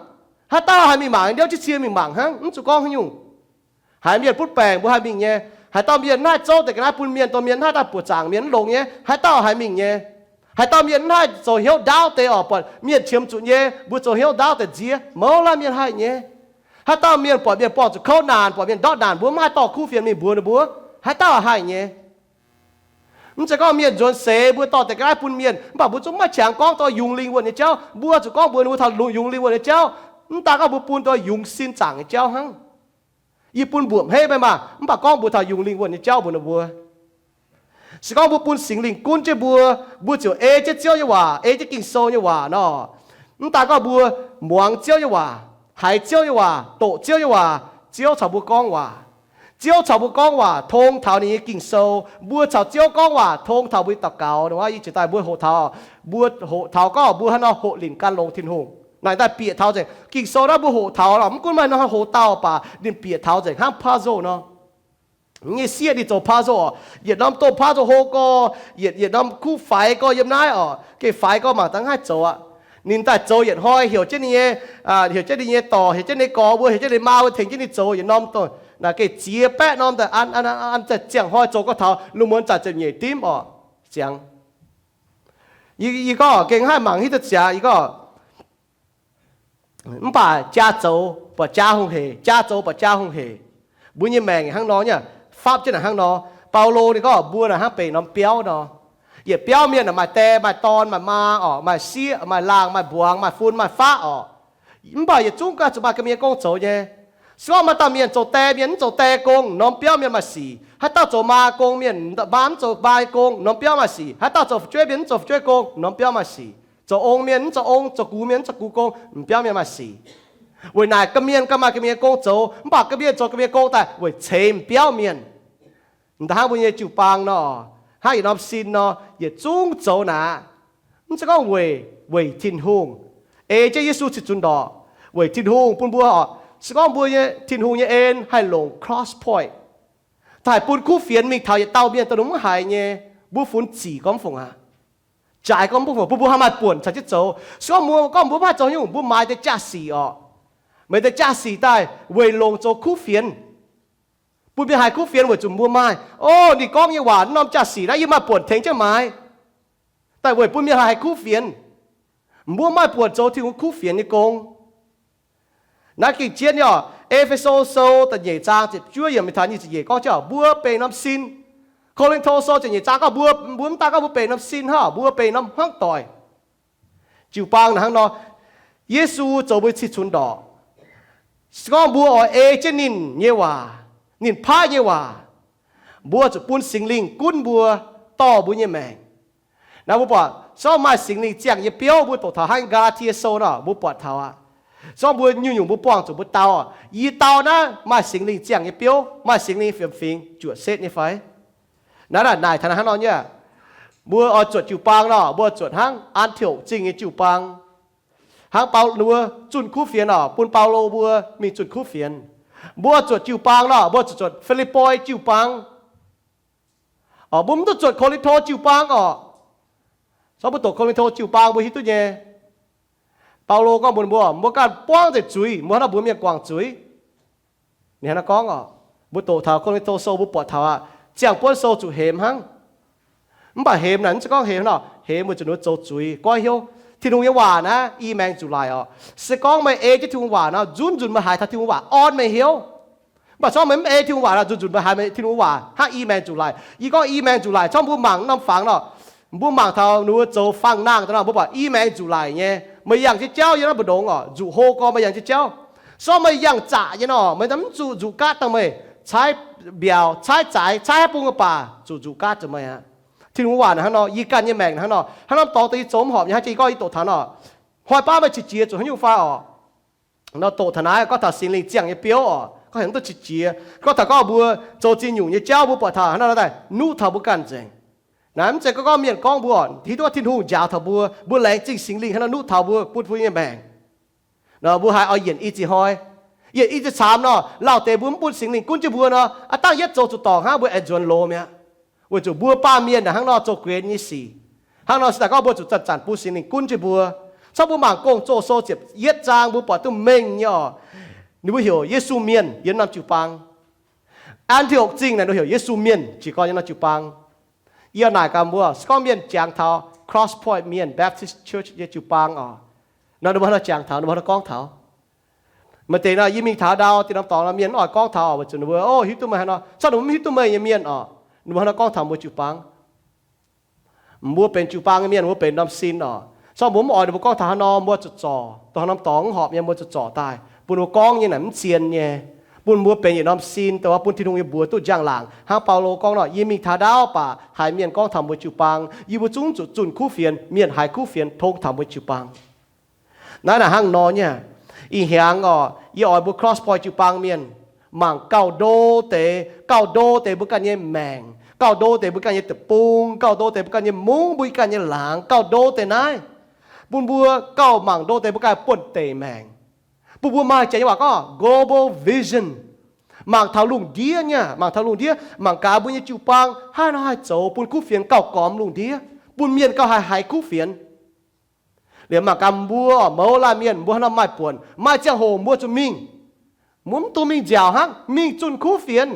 Haaix dauh haih mingh mangc, ndiouv jienv cie mingh mangc hnangv, mv zuqc gorngv haaix nyungc. Haiz mienh butv baengc mbuo haih mingh nyei. Haaix dauh mienh mv haih zouv deix ga'naaiv bun mienh, dongh mienh mv haih daaih buoqc zaangc mienh mv longx nyei, haaix dauh haih mingh nyei. Haaix dauh mienh mv haih zoux hnyouv ndaauv deix oc, buatc mienh qiemx zuqc nyei, mbuo zoux hnyouv ndaauv deix nziex, mouz laanh mienh haih nyei. Haaix dauh mienh buatc mienh buangh zuqc kouv naanc, buatc mienh ndortv naanc, mbuo mv haih dorh kuv fienx mingh mbuox ninh mbuo, haaix dauh haih nyei. Mv zeiz gorngv mienh nzuonx seix mbuo dorh deix ga'naaiv bun mienh, mv baac mbuo zungv maiv qangx gorngv dorh yungz lingh wuonh nyei jauv. Mbuo zuqc gorngv mbuox ninh mbuo taux yungz lingh wuonh nyei jauv. Mv daaih gorngv mbuo bun dorh yungz sin zaangc nyei jauv hnangv. Yie bun mbuoqc hmeiv meih maah, mv baac gorngv mbuox taux yungz lingh wuonh nyei jauv mbuox ninh mbuo. Se gorngv mbuo bun Singx Lingh gunv jienv mbuo, mbuo ziouc ei jienv Ziouv nyei waac, ei jienv Ging-Sou nyei waac nor, mv daaih gorngv mbuo muangx Ziouv nyei waac, haiz Ziouv nyei waac, doqc Ziouv nyei waac, Ziouv caux mbuo gorngv waac. Ziouv caux mbuo gorngv waac tong taux ninh nyei Ging-Sou. Mbuo caux Ziouv gorngv waac tong taux mbuo nyei daux gaux. Yie ziouc daaih mbuo hoqc taux, mbuo hoqc taux gorngv mbuo hnangv nor hoqc linc gan longx Tin-Hungh. Naaic daaih bieqc taux nzengc. Ging-Sou naaiv mbuo hoqc taux lorqc, mv gunv maaih nor hoz dauh baac ninh bieqc taux nzengc hnangv puzzle nor. Nyei sieqv ninh zoux puzzle oc, yietc norm domh puzzle hlo gorx, yietc, yietc norm kuv faix gorx yiem naaiv oc, geh faix gorx mangc dangh haih zoux aqv. Ninh daaih zoux yietc hnoi heuc jienv ninh nyei, heuc jienv ninh nyei dorc, heuc jienv ninh nyei gorx mbuo, heuc jienv ninh maa mbuo tengx jienv ninh zoux yietc norm, naaic geh ziex baeqv norm daaih an, an, an, an, ziangh hnoi zoux gorx taux lungh muonz zanc ziepc nyeic dimv oc. Ziangx. Yie, yie gorngv gengh haih mangc hitv duqv ziangx, yie gorngv mv baac jaa zoux buatc jaa hungh heic, jaa zoux buatc jaa hungh heic. Mbuo nyei maengc hnangv nor nyei, fapv jienv naaic hnangv nor. Baulo ninh gorngv mbuo naaic hnangv benx norm biauv nor. Yietc biauv mienh naaic maaih die, maaih dorn, maaih maa oc, maaih sieqv, maaih laangh, maaih mbuangz, maaih fun, maaih faqv oc. Mv baac yietc zungv ganh zuqc maaih ga'mienh gong zoux nyei. Se gorngv maaih dauh mienh zoux die mienh mv zoux die gong, norm biauv mienh maaih sic. Haaix dauh zoux maa gong mienh, maa mv zoux maa gong, norm biauv maaih sic. Haaix dauh zoux fu'jueiv mienh mv zoux fu'jueiv gong, norm biauv maaih sic. Zoux ong mienh mv zoux ong, zoux gux mienh mv zoux gux gong, norm biauv mienh maaih sic. Weic naaic ga'mienh ganh maaih ga'mienh gong zoux, mv baac ga'mienh zoux ga'mienh gong daaih weic ceix biauv mienh. Hnangv mbuo nyei jiu-baang nor, hnangv yietc norm sin nor, yietc zungv zoux naaic. Mv zeiz gorngv weic, weic Tin-Hungh. Ei jienv Yesu cih zunc ndorqc, weic Tin-Hungh bun mbuo oc. Se gorngv mbuo nyei Tin-Hungh nyei en haih longc cross point, daaih bun kuv fienx mingh taux yietc dauh mienh daaih lungh mv haiz nyei, mbuo funx zic gorngv mv fungc aqv. Jaaix gorngv mv fungc, bun mbuo haih maaih buonc caux jienv zoux. Se gorngv mbuo gorngv mbuo mv haih zoux nyungc, mbuo maaiz deix jaa-sic oc. Meih deix jaa-sic daaih weic longc zoux kuv fienx, bun mienh haiz kuv fienx weic zuqc mbuo maaih, o, ninh gorngv nyei waac, norm jaa-sic naaiv yie maaih buonc tengx jienv maaiz, daaih weic bun mienh haiz kuv fienx. Mbuo maaih buonc zoux Tin-Hungh kuv fienx nyei gong. Naaiv gengh jienv nyei oc. E^fe^so Sou da'nyeic zaang ziepc juov yiemc taux nyic ziepc nyeic gorngv jienv mbuo benx norm sin. Ko^lin^to Sou ziepc nyeic zaang gorngv mbuo, mbuo mv daaih gorngv mbuo benx norm sin hnangv, mbuo benx norm hmuangv doic. Jiu-baang naaic hnangv nor, Yesu zoux mbuo cih zunc ndorqc. Se gorngv mbuo oix ei jienv ninh nyei waac, ninh paaiv nyei waac, mbuo zuqc bun Singx Lingh gunv mbuo, dorh mbuo nyei maengc. Naaiv mbuo buatc, se gorngv maaih Singx Lingh ziangh nyei biouv, mbuo doqc taux hnangv Gaa^laa^tie Sou nor, mbuo buatc taux aqv. Se gorngv mbuo nyungc-nyungc mbuo buangh zuqc mbuo dau, yie dau naaiv maaih Singx Lingh ziangh nyei biouv, maaih Singx Lingh fiem fingx juoqc setv nyei fai? Naaiv naaic taux hnangv nor nyei. Mbuo oix zuotc jiu-baang nor, mbuo zuotc hnangv An^ti^okc Zingh nyei jiu-baang. Hnangv Baulo, ninh mbuo zunh kuv fienx oc, bun Baulo mbuo mingh zunh kuv fienx. Mbuo zuotc jiu-baang nor, mbuo zuqc zuotc Fi^lipv^poi jiu-baang. Mbuo mv duqv zuotc Ko^lin^to jiu-baang oc. Se gorngv mbuo doqc Ko^lin^to jiu-baang mbuo hiuv duqv nyei. Baulo gorngv mbuox mbuo, mbuo ganh buangv nzengc zuiz, mbuo hnangv nor mbuox mienh guangc zuiz. Ninh hnangv naaiv gorngv oc. Mbuo doqc taux Ko^lin^to Sou mbuo buatc taux aqv, ziangh buonv sou zuqc hemx hnangv. Mv baac hemx naaic mv zeiz gorngv hemx nor, hemx weic zuqc ninh mbuo zoux zuiz goiv hnyouv. Tin-Hungh nyei waac naaiv i maengx nzuqc laic oc. Se gorngv meih ei jienv Tin-Hungh waac nor, nzunc nzunc meih haiz taux Tin-Hungh waac orn meih hnyouv. Mv baac se gorngv meih mv ei Tin-Hungh waac nor, nzunc nzunc meih haiz meih Tin-Hungh waac hnangv i maengx nzuqc laic. Yie gorngv i maengx nzuqc laic, se gorngv mbuo mangc norm fangx nor, mbuo mangc taux ninh mbuo zoux fangx nangh daaih nor, mbuo buatc i maengx nzuqc laic nyei. Meih yangh jienv jauv yiem naaiv mbu'ndongx oc, nzuqc hlo gorx meih yangh jienv jauv. Se gorngv meih yangh zaqc nyei nor, meih mv zuqc nzuqc gaatv dangh meih, caaiv mbiaauc, caaiv zaaix, caaiv haaix bung baac zuqc nzuqc gaatv zuqc meih aqv. Tin-Hungh waac naaic hnangv nor, yie ganh nyei maengc hnangv nor, hnangv norm dorngx deix yie zoux mv horpc nyei hnangv, yie gorngv yie doqc taux nor, hnoi baav meih qiex jiez zuqc haaix nyungc fai oc. Nor doqc taux naaiv gorngv taux Singx Lingh ziangh nyei biouv oc, gorngv heuc mv duqv qiex jiez. Gorngv taux gorngv mbuo zoux ziex nyungc nyei jauv mbuo buatc taux hnangv nor daaih nuqv taux mbuo ganh nzengc. Naaiv mv zeiz gorngv gorngv mienh gorngv mbuo oc, hiuv duqv gorngv Tin-Hungh njaaux taux mbuo, mbuo laengz zingh Singx Lingh hnangv nor nuqv taux mbuo, bun mbuo nyei maengc. Nor mbuo haih oix yienc i ziex hnoi, yienc i ziex caamx nor, lauh deix mbuo mv bun Singx Lingh gunv jienv mbuo nor, aav dangh yietv zoux zuqc dorngc hnangv mbuo aengx nzuonx loz mi'aqv. Weic zuqc mbuo baamh mienh naaic hnangv nor zoux guenx nyei sic. Hnangv nor se daaih gorngv mbuo zuqc zanc-zanc bun Singx Lingh gunv jienv mbuo. Cangv mbuo mangc Gong-Zoh Sou ziepc yietv zaang mbuo buatc duqv mengh nyei oc. Ninh mbuo heuc Yesu Mienh yiem norm jiu-baang. An^ti^okc Zingh naaic ninh heuc Yesu Mienh jiez gorn yiem norm jiu-baang. Yie naaic gaax mbuo, se gorngv mienh jangx taux Cross Point Mienh Baptist Church nyei jiu-baang oc. Nor ninh mbuo hnangv nor jangx taux, ninh mbuo hnangv nor gorngv taux. Maaih deix nor yie mingh taux ndau dinh norm dorngx nor mienh mv oix gorngv taux oc, weic zuqc ninh mbuo, o, hiuv duqv meih haaix nor, caux ninh mbuo mv hiuv duqv meih nyei mienh oc. Ninh mbuo hnangv nor gorngv taux mbuo jiu-baang. Mbuo benx jiu-baang nyei mienh, mbuo benx norm sin oc. Caux mbuo mv oix ninh mbuo gorngv taux haaix nor, mbuo zuqc zorc. Dongh norm dorngx mv horpc nyei, mbuo zuqc zorc daaih. Bun mbuo gorngv nyei naaic mv zien nyei. Bun mbuo benx yietc norm sin, dongh bun Tin-Hungh nyei mbuox duqv njang-laangc. Hnangv Baulo gorngv nor, yie mingh taux ndaauv baac haiz mienh gorngv taux mbuo jiu-baang, yie mbuo zungv zuqc zunh kuv fienx, mienh haiz kuv fienx tong taux mbuo jiu-baang. Naaiv naaic hnangv nor nyei. Ih hnyangx oc, yie oix mbuo Cross Point jiu-baang mienh mangc gauh ndo deix, gauh ndo deix mbuo ganh nyei maengc, gauh ndo deix mbuo ganh nyei deic-bung, gauh ndo deix mbuo ganh nyei mungv, mbuo ganh nyei laangz, gauh ndo deix naaiv. Bun mbuo gauh mangc ndo deix mbuo ganh buonv-deic maengc. Bun mbuo maaih janx nyei waac gorngv global vision. Mangc taux lungh ndiev nyei, mangc taux lungh ndiev, mangc gaax mbuo nyei jiu-baang hnangv haaix nor haih zoux bun kuv fienx gauh gormx lungh ndiev, bun mienh gauh haih haiz kuv fienx. Liemh mangc gaax mbuo mouz laanh mienh, mbuo hnangv nor maaih buonc, maaih ziangh hoc mbuo zuqc mingh. Mbuo mv dungx mingh nziaauc hnangv, mingh zunh kuv fienx.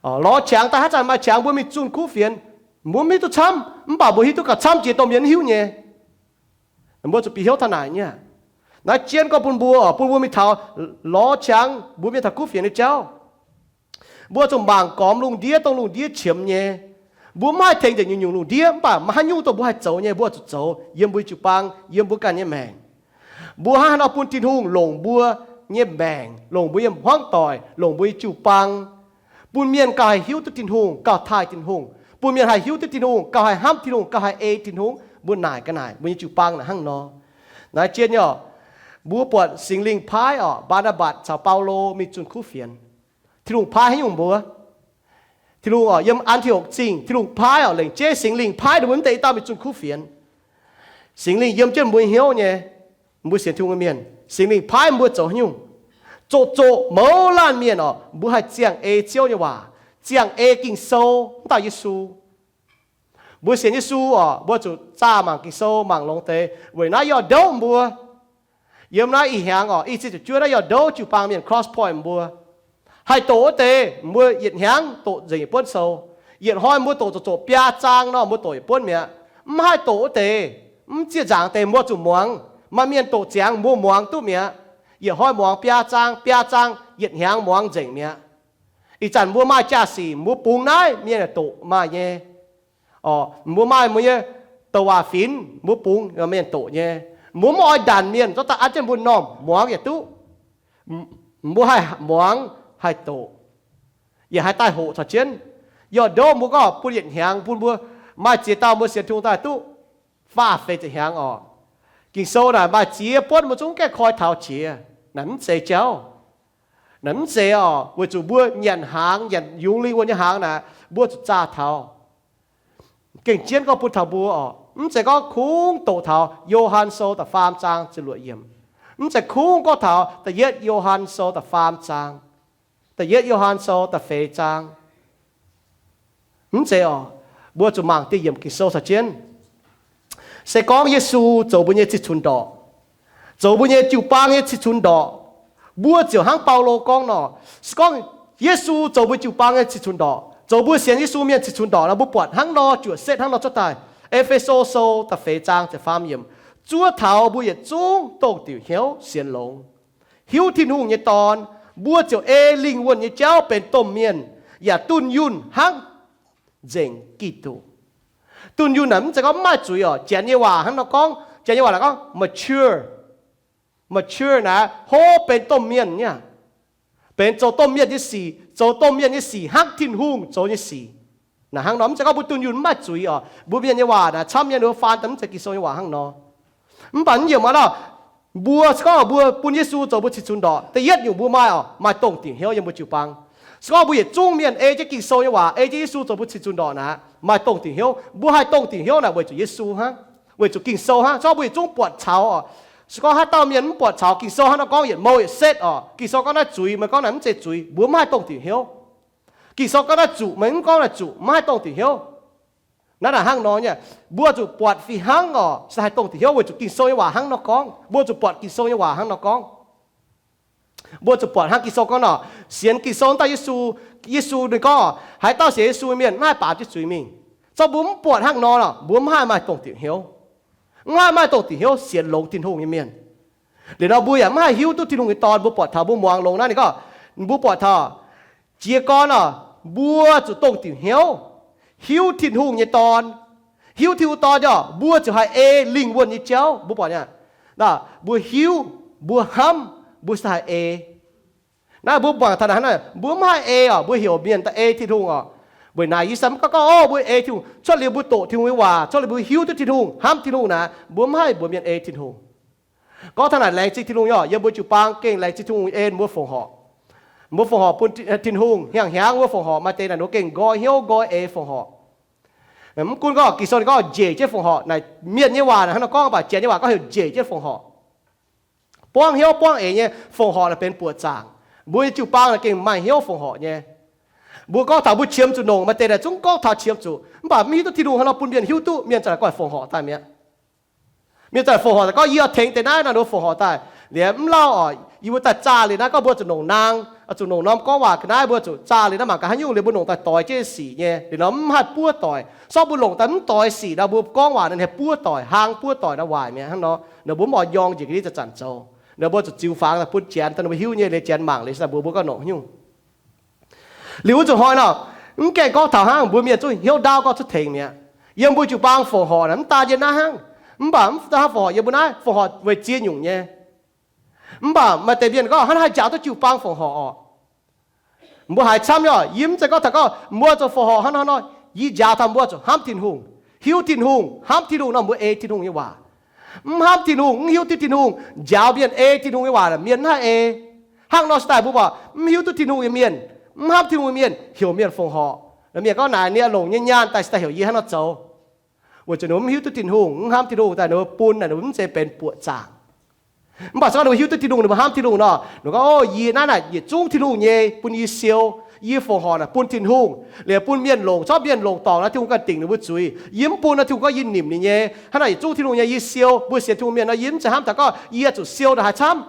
Lorz qangx daaih haaix zanc maaih qangx mbuo mingh zunh kuv fienx. Mbuo mv hiuv duqv camv, mv baac mbuo hiuv duqv gauh camv jiex domh mienh mv hiuv nyei. Mbuo zuqc bieqc hnyouv taux naaic nyei. Naaiv jienv gorngv bun mbuo, bun mbuo mingh taux lorz qangx mbuo mienh taux kuv fienx nyei jauv. Mbuo zuqc mangc gormx lungh ndiev, dongh lungh ndiev qiemx nyei. Mbuo mv haih tengx nzengc nyungc-nyungc lungh ndiev, mv baac maaih haaix nyungc dongh mbuo haih zoux nyei, mbuo zuqc zoux yiem mbuo jiu-baang, yiem mbuo ganh nyei maengc. Mbuo hnangv haaix nor bun Tin-Hungh longc mbuo nyei maengc, longc mbuo nyei hmuangv doic, longc mbuo nyei jiu-baang, bun mienh gauh haih hiuv duqv Tin-Hungh, gauh taaih Tin-Hungh, bun mienh haih hiuv duqv Tin-Hungh, gauh haih hnamv Tin-Hungh, gauh haih ei Tin-Hungh. Mbuo naaic ga'naaic mbuo nyei jiu-baang naaic hnangv nor. Naaiv jienv nyei, mbuo buatc Singx Lingh paaiv oc, Mbaa^naa^mbatc caux Baulo mingh zunh kuv fienx. Tin-Hungh paaiv haaix nyungc mbuo? Tin-Hungh oc, yiem An^ti^okc Zingh, Tin-Hungh paaiv oc, lengc jeiv Singx Lingh paaiv ninh mbuo mv deix i dauh mingh zunh kuv fienx. Singx Lingh yiem jienv mbuo hnyouv nyei, mbuo sienx Tin-Hungh nyei mienh, Singx Lingh paaiv mbuo zoux haaix nyungc? Zoqc zoqc mouz laanh mienh oc, mbuo haih ziangh ei Ziouv nyei waac, ziangh ei Ging-Sou, mv dauh Yesu. Mbuo sienx Yesu oc, mbuo zuqc zaah mangc Ging-Sou, mangc longx deix. Weic naaiv yie oix ndoqv mbuo, yiem naaiv ih hnyangx oc, i cin ziepc juov naaiv yie oix ndoqv jiu-baang mienh Cross Point mbuo, haih doqc wuov deix mbuo yietc hnyangx doqc nzengc yietc buonv sou. Yietc hnoi mbuo doqc zoqc zoqc biaa zaang nor, mbuo doqc yietc buonv mi'aqv. Mv haih doqc wuov deix, mv zieqv nzaangc deix mbuo zuqc muangx. Maaih mienh doqc ziangx mbuo muangx duqv mi'aqv. Yietc hnoi muangx biaa zaang, biaa zaang, yietc hnyangx muangx nzengc mi'aqv. Ih zanc mbuo maaih jaa-sic mbuo bungx naaiv mienh doqc maaih nyei. Oc, mbuo maaih mbuo nyei douc waac finx mbuo bungx mienh doqc nyei. Mbuo mv oix ndanc mienh, zorqv daaih an jienv mbuo m'normh muangx yietc duqv. Mbuo haih muangx, haih doqc, yaac haih daaih hoqc caux jienv. Yie oix ndoqv mbuo gorngv bun yietc hnyangx bun mbuo, maaih ziex dauh mbuo sienx Tin-Hungh daaih duqv faah feix ziepc hnyangx oc. Ging-Sou naaic maaih ziex buonv mbuo zungv gaengh koi taux jiex. Naaic mv zeiz jauv. Naaic mv zeiz oc, weic zuqc mbuo nyanc hnaangx, nyanc yungz lingh wuonh nyei hnaangx naaic, mbuo zuqc zaah taux. Gengh jienv gorngv bun taux mbuo oc, mv zeiz gorngv kungx doqc taux Yo^han Sou da'faam zaang ziepc luoqc yiemc. Mv zeiz kungx gorngv taux da'yietv Yo^han Sou da'faam zaang, da'yietv Yo^han Sou da'feix zaang. Mv zeiz oc, mbuo zuqc mangc dieh yiemc Ging-Sou caux jienv. Se gorngv Yesu zoux mbuo nyei cih cunx ndorqc, zoux mbuo nyei jiu-baang nyei cih cunx ndorqc, mbuo ziouc hnangv Baulo gorngv nor, se gorngv Yesu zoux mbuo jiu-baang nyei cih cunx ndorqc, zoux mbuo sienx Yesu mienh cih cunx ndorqc nor, mbuo buatc hnangv nor, juoqc setv hnangv nor cuotv daaih. E^fe^so Sou da'feix zaang ziepc faam yiemc, zuov taux mbuo yietc zungv dongh diuc hnyouv sienx longx, hiuv Tin-Hungh nyei Dorn, mbuo ziouc ei lingh wuonh nyei jauv benx domh mienh, yaac dunh yunh hnangv nzengc Giduc. Dunh yunh naaic mv zeiz gorngv mv maaih zuiz oc. Janx nyei waac hnangv nor gorngv, Janx nyei waac naaic gorngv mature. Mature naaic hlo benx domh mienh nyei, benx zoux domh mienh nyei sic, zoux domh mienh nyei sic hnangv Tin-Hungh zoux nyei sic. Naaic hnangv nor, mv zeiz gorngv mbuo dunh yunh mv maaih zuiz oc. Mbuo mienh nyei waac naaic camv nyei, mbuo faan daaih mv zeiz Ging-Sou nyei waac hnangv nor. Mv baac naaiv yiemc aqv, mbuo se gorngv mbuo bun Yesu zoux mbuo cih cunx ndorqc, da'yietv nyungc mbuo maaih oc, maaih dongh diuc hnyouv yiem mbuo jiu-baang. Se gorngv mbuo yietc zungv mienh ei jienv Ging-Sou nyei waac, ei jienv Yesu zoux mbuo cih cunx ndorqc naaic, maaih dongh diuc hnyouv. Mbuo haih dongh diuc hnyouv naaic weic zuqc Yesu hnangv, weic zuqc Ging-Sou hnangv. Se gorngv mbuo yietc zungv buatc caux oc, se gorngv haaix dauh mienh mv buatc caux Ging-Sou hnangv nor gorngv yietc mou yietc setv oc, Ging-Sou gorngv naaiv zuiz, meih gorngv naaic mv zeiz zuiz, mbuo mv haih dongh diuc hnyouv. Ging-Sou gorngv naaiv zuqc, meih mv gorngv naaic zuqc, mv haih dongh diuc hnyouv. Naaiv naaic hnangv nor nyei, mbuo zuqc buatc fih hnangv oc, se haih dongh diuc hnyouv weic zuqc Ging-Sou nyei waac hnangv nor gorngv. Mbuo zuqc buatc Ging-Sou nyei waac hnangv nor gorngv. Mbuo zuqc buatc hnangv Ging-Sou gorngv nor, sienx Ging-Sou daaih Yesu, Yesu ninh gorngv, haaix dauh sienx Yesu nyei mienh mv haih baamz jienv zuiz mingh. Zorqv mbuo mv buatc hnangv nor lorqc, mbuo mv haih maaih dongh diuc hnyouv. Mv haih maaih dongh diuc hnyouv sienx longx Tin-Hungh nyei mienh. Liuz nor mbuo yaac mv haih hiuv duqv Tin-Hungh nyei Dorn. Mbuo buatc taux mbuo muangx longx naaiv ninh gorngv, mbuo buatc taux jiez gorn oc, mbuo zuqc dongh diuc hnyouv hiuv Tin-Hungh nyei Dorn. Hiuv Tin-Hungh Dorn oc, mbuo ziouc haih ei lingh wuonh nyei jauv. Mbuo buatc nyei, mbuo hiuv, mbuo hnamv, mbuo se haih ei. Naaiv mbuo mangc taux naaiv, mbuo mv haih ei oc, mbuo heuc mienh daaih ei Tin-Hungh oc. Weic naaiv yie se mv gorngv gorngv, o, mbuo ei Tin-Hungh. Cuotv liuz mbuo doqc Tin-Hungh nyei waac, cuotv liuz mbuo hiuv duqv Tin-Hungh, hnamv Tin-Hungh naaic, mbuo mv haih mbuox mienh ei Tin-Hungh. Gorngv taux naaic laengz zingh Tin-Hungh nyei oc, yiem mbuo jiu-baang gengh laengz zingh Tin-Hungh ei mbuo fongc horc. Mbuo fongc horc bun Tin-Hungh hnyangx-hnyangx, mbuo fongc horc maaih deix naaic ninh gengh nqoi hnyouv nqoi eix fongc horc. Mv gunv gorngv Ging-Sou ninh gorngv njiec jienv fongc horc naaic, mienh nyei waac naaic hnangv nor gorngv, mv baac Janx nyei waac gorngv heuc njiec jienv fongc horc. Buangv hnyouv buangv eix nyei fongc horc naaic benx buoqc zaangc. Mbuo nyei jiu-baang naaic gengh maaih hnyouv fongc horc nyei. Mbuo gorngv taux mbuo qiemx zuqc nongc, maaih deix naaic zungv gorngv taux qiemx zuqc, mv baac mv hiuv duqv Tin-Hungh hnangv nor bun mienh hiuv duqv, mienh za'gengh fongc horc daaih mi'aqv. Mienh za'gengh fongc horc daaih gorngv, yie oix tengx deix naaiv nor, ninh mbuo fongc horc daaih. Liuz mv lauh oc, yie mbuo daaih zaah liuz naaiv gorngv mbuo zuqc nongc naang, zuqc nongc norm gorngv waac ga'naaiv, mbuo zuqc zaah liuz naaiv mangc gaax haaix nyungc liuz mbuo nongc daaih doix jienv sic nyei. Liuz nor mv haih buov doic. Sortv mbuo longc daaih mv doix sic nor, mbuo gorngv waac naaiv haih buov doic, hlang buov doic nor waaic mi'aqv hnangv nor. Nor mbuo mv oix nyorng njiec ga'ndiev zanc-zanc zoux. Nor mbuo zuqc ziux fangx daaih bun Janx, daaih ninh mbuo hiuv nyei, liuz Janx mangc liuz daaih mbuox mbuo gorngv nongc haaix nyungc. Liuz wuov zuqc hnoi nor, mv gaengh gorngv taux hnangv mbuo mienh zungv hnyouv ndaauv gorngv cuotv tengx mi'aqv. Yiem mbuo jiu-baang fongc horc naaic mv daan yiem naaiv hnangv. Mv baac mv daan hnangv fongc horc yiem mbuo naaiv, fongc horc weic ziex nyungc nyei. Mv baac maaih deix mienh gorngv, hnangv haaix njaaux duqv jiu-baang fongc horc oc? Mbuo haiz camv nyei oc. Yie mv zeiz gorngv taux gorngv mbuo zuqc fongc horc hnangv nor, yie njaaux taux mbuo zuqc hnamv Tin-Hungh, hiuv Tin-Hungh, hnamv Tin-Hungh nor mbuo ei Tin-Hungh nyei waac. Mv hnamv Tin-Hungh, mv hiuv duqv Tin-Hungh, njaaux mienh ei Tin-Hungh nyei waac, mienh mv haih ei. Hnangv nor se daaih mbuo buatc mv hiuv duqv Tin-Hungh nyei mienh, mv hnamv Tin-Hungh nyei mienh heuc mienh fongc horc. Mienh gorngv naaic ninh longc nyei nyaanh daaih se daaih heuc yie hnangv nor zoux. Weic zuqc ninh mbuo mv hiuv duqv Tin-Hungh, mv hnamv Tin-Hungh daaih ninh mbuo bun naaic ninh mbuo mv zeiz benx buoqc zaangc. Mv baac se gorngv ninh mbuo hiuv duqv Tin-Hungh, ninh mbuo hnamv Tin-Hungh nor, ninh gorngv, o, yie naaiv naaic yietc zungv Tin-Hungh nyei bun yie siou. Yie fongc horc naaic bun Tin-Hungh, liuz bun mienh longc, corc mienh longc dorngc nor Tin-Hungh ganh dingc ninh mbuo zuiz. Yie mv bun nor Tin-Hungh gorngv yie nimc ninh nyei. Hnangv naaic yietc zungv Tin-Hungh nyei yie siou. Mbuo sienx Tin-Hungh mienh nor yie mv zeiz hnamv taux gorngv yie zuqc siou ndongc haaix camv,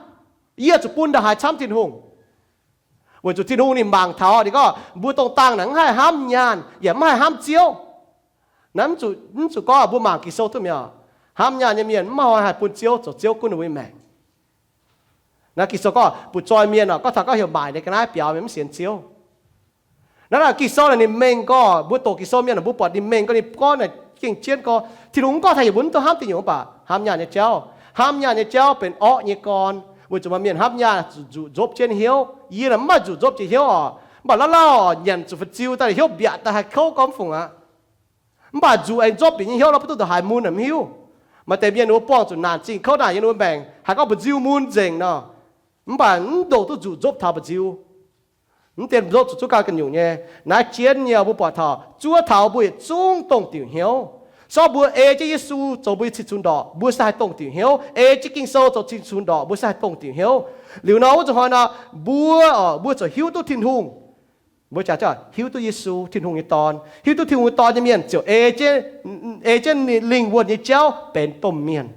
yie zuqc bun ndongc haaix camv Tin-Hungh. Weic zuqc Tin-Hungh ninh mangc taux ninh gorngv mbuo dongh dangh naaic mv haih hnamv nyaanh yaac mv haih hnamv Ziouv. Naaiv mv zuqc gorngv mbuo mangc Ging-Sou duqv mi'aqv. Hnamv nyaanh nyei mienh mv maaih hnoi haih bun Ziouv zoux Ziouv gunv ninh mbuo nyei maengc. Naaiv Ging-Sou gorngv butv-zoih mienh oc, gorngv taux gorngv heuc maaic nyei ga'naaiv biaux mienh mv sienx Ziouv. Naaiv naaic Ging-Sou naaic ninh mengh gorngv, mbuo doqc Ging-Sou mienh mbuo buatc ninh mengh gorngv ninh gorngv naaic gengh jienv gorngv, Tin-Hungh mv gorngv taux yaac mbuo mv duqv hnamv diuh nyungc mv baac hnamv nyaanh nyei jauv. Hnamv nyaanh nyei jauv benx orqv nyei gorn, weic zuqc maaih mienh hnamv nyaanh zuqc nzuqc nzopv jienv hnyouv. Yie naaic mv maaih nzuqc nzopv jiex hnyouv oc, mv baac la'laauh nyanc zuqc fu'juv daaih hnyouv mbiaatc daaih haih kouv gorngv mv fungc aqv. Mv baac nzuqc aengx nzopv bieqc nyei hnyouv nor, mv duqv ndongc haaix mun naaic mv hiuv. Maaih deix mienh ninh mbuo buangh zuqc naanc zingh kouv naanc yiem ninh mbuo maengc, haih gorngv mba'nziu mun nzengc nor, mv baac mv ndongc duqv nzuqc nzopv taux mba'nziu. Mv dien nzopv zuqc zungv ganh ganh nyungc nyei. Naaiv jienv nyei mbuo buatc taux zuov taux mbuo yietc zungv dongh diuc hnyouv. Sortv mbuo ei jienv Yesu zoux mbuo nyei cing-cunx ndorqc, mbuo se haih dongh diuc hnyouv. Ei jienv Ging-Sou zoux cing-cunx ndorqc, mbuo se haih dongh diuc hnyouv. Liuz nor wuov zuqc hnoi nor, mbuo oc, mbuo ziouc hiuv duqv Tin-Hungh. Mbuo jaax hiuv duqv Yesu, Tin-Hungh nyei Dorn. Hiuv duqv Tin-Hungh nyei Dorn nyei mienh ziouc ei jienv, ei jienv lingh wuonh nyei jauv benx domh mienh.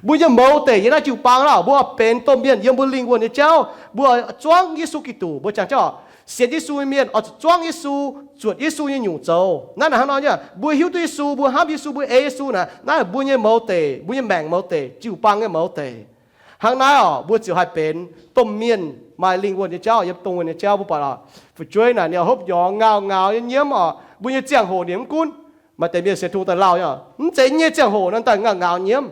Mbuo nyei mouz deic yiem naaiv jiu-baang lauh, mbuo oix benx domh mienh yiem mbuo lingh wuonh nyei jauv. Mbuo zuangv Yesu Giduc, mbuo jaax sienx Yesu nyei mienh oix zuqc zuangv Yesu, zuotc Yesu nyei nyungc zoux. Naaiv naaic hnangv nor nyei, mbuo hiuv duqv Yesu, mbuo hnamv Yesu, mbuo ei Yesu naaic, naaiv mbuo nyei mouz deic, mbuo nyei maengc mouz deic, jiu-baang nyei mouz deic. Hnangv naaiv oc, mbuo ziouc haih benx domh mienh maaih lingh wuonh nyei jauv, yiem domh mienh nyei jauv. Mbuo buatc oc, fu'jueiv naaic ninh hopv nyorngx ngau ngaux nyei nyiemv oc, mbuo nyei ziangh hoc ninh mv gunv. Maaih deix mienh sienx Tin-Hungh daaih lauh nyei, mv zeiz nyei ziangh hoc nor daaih ngau ngaux nyiemv.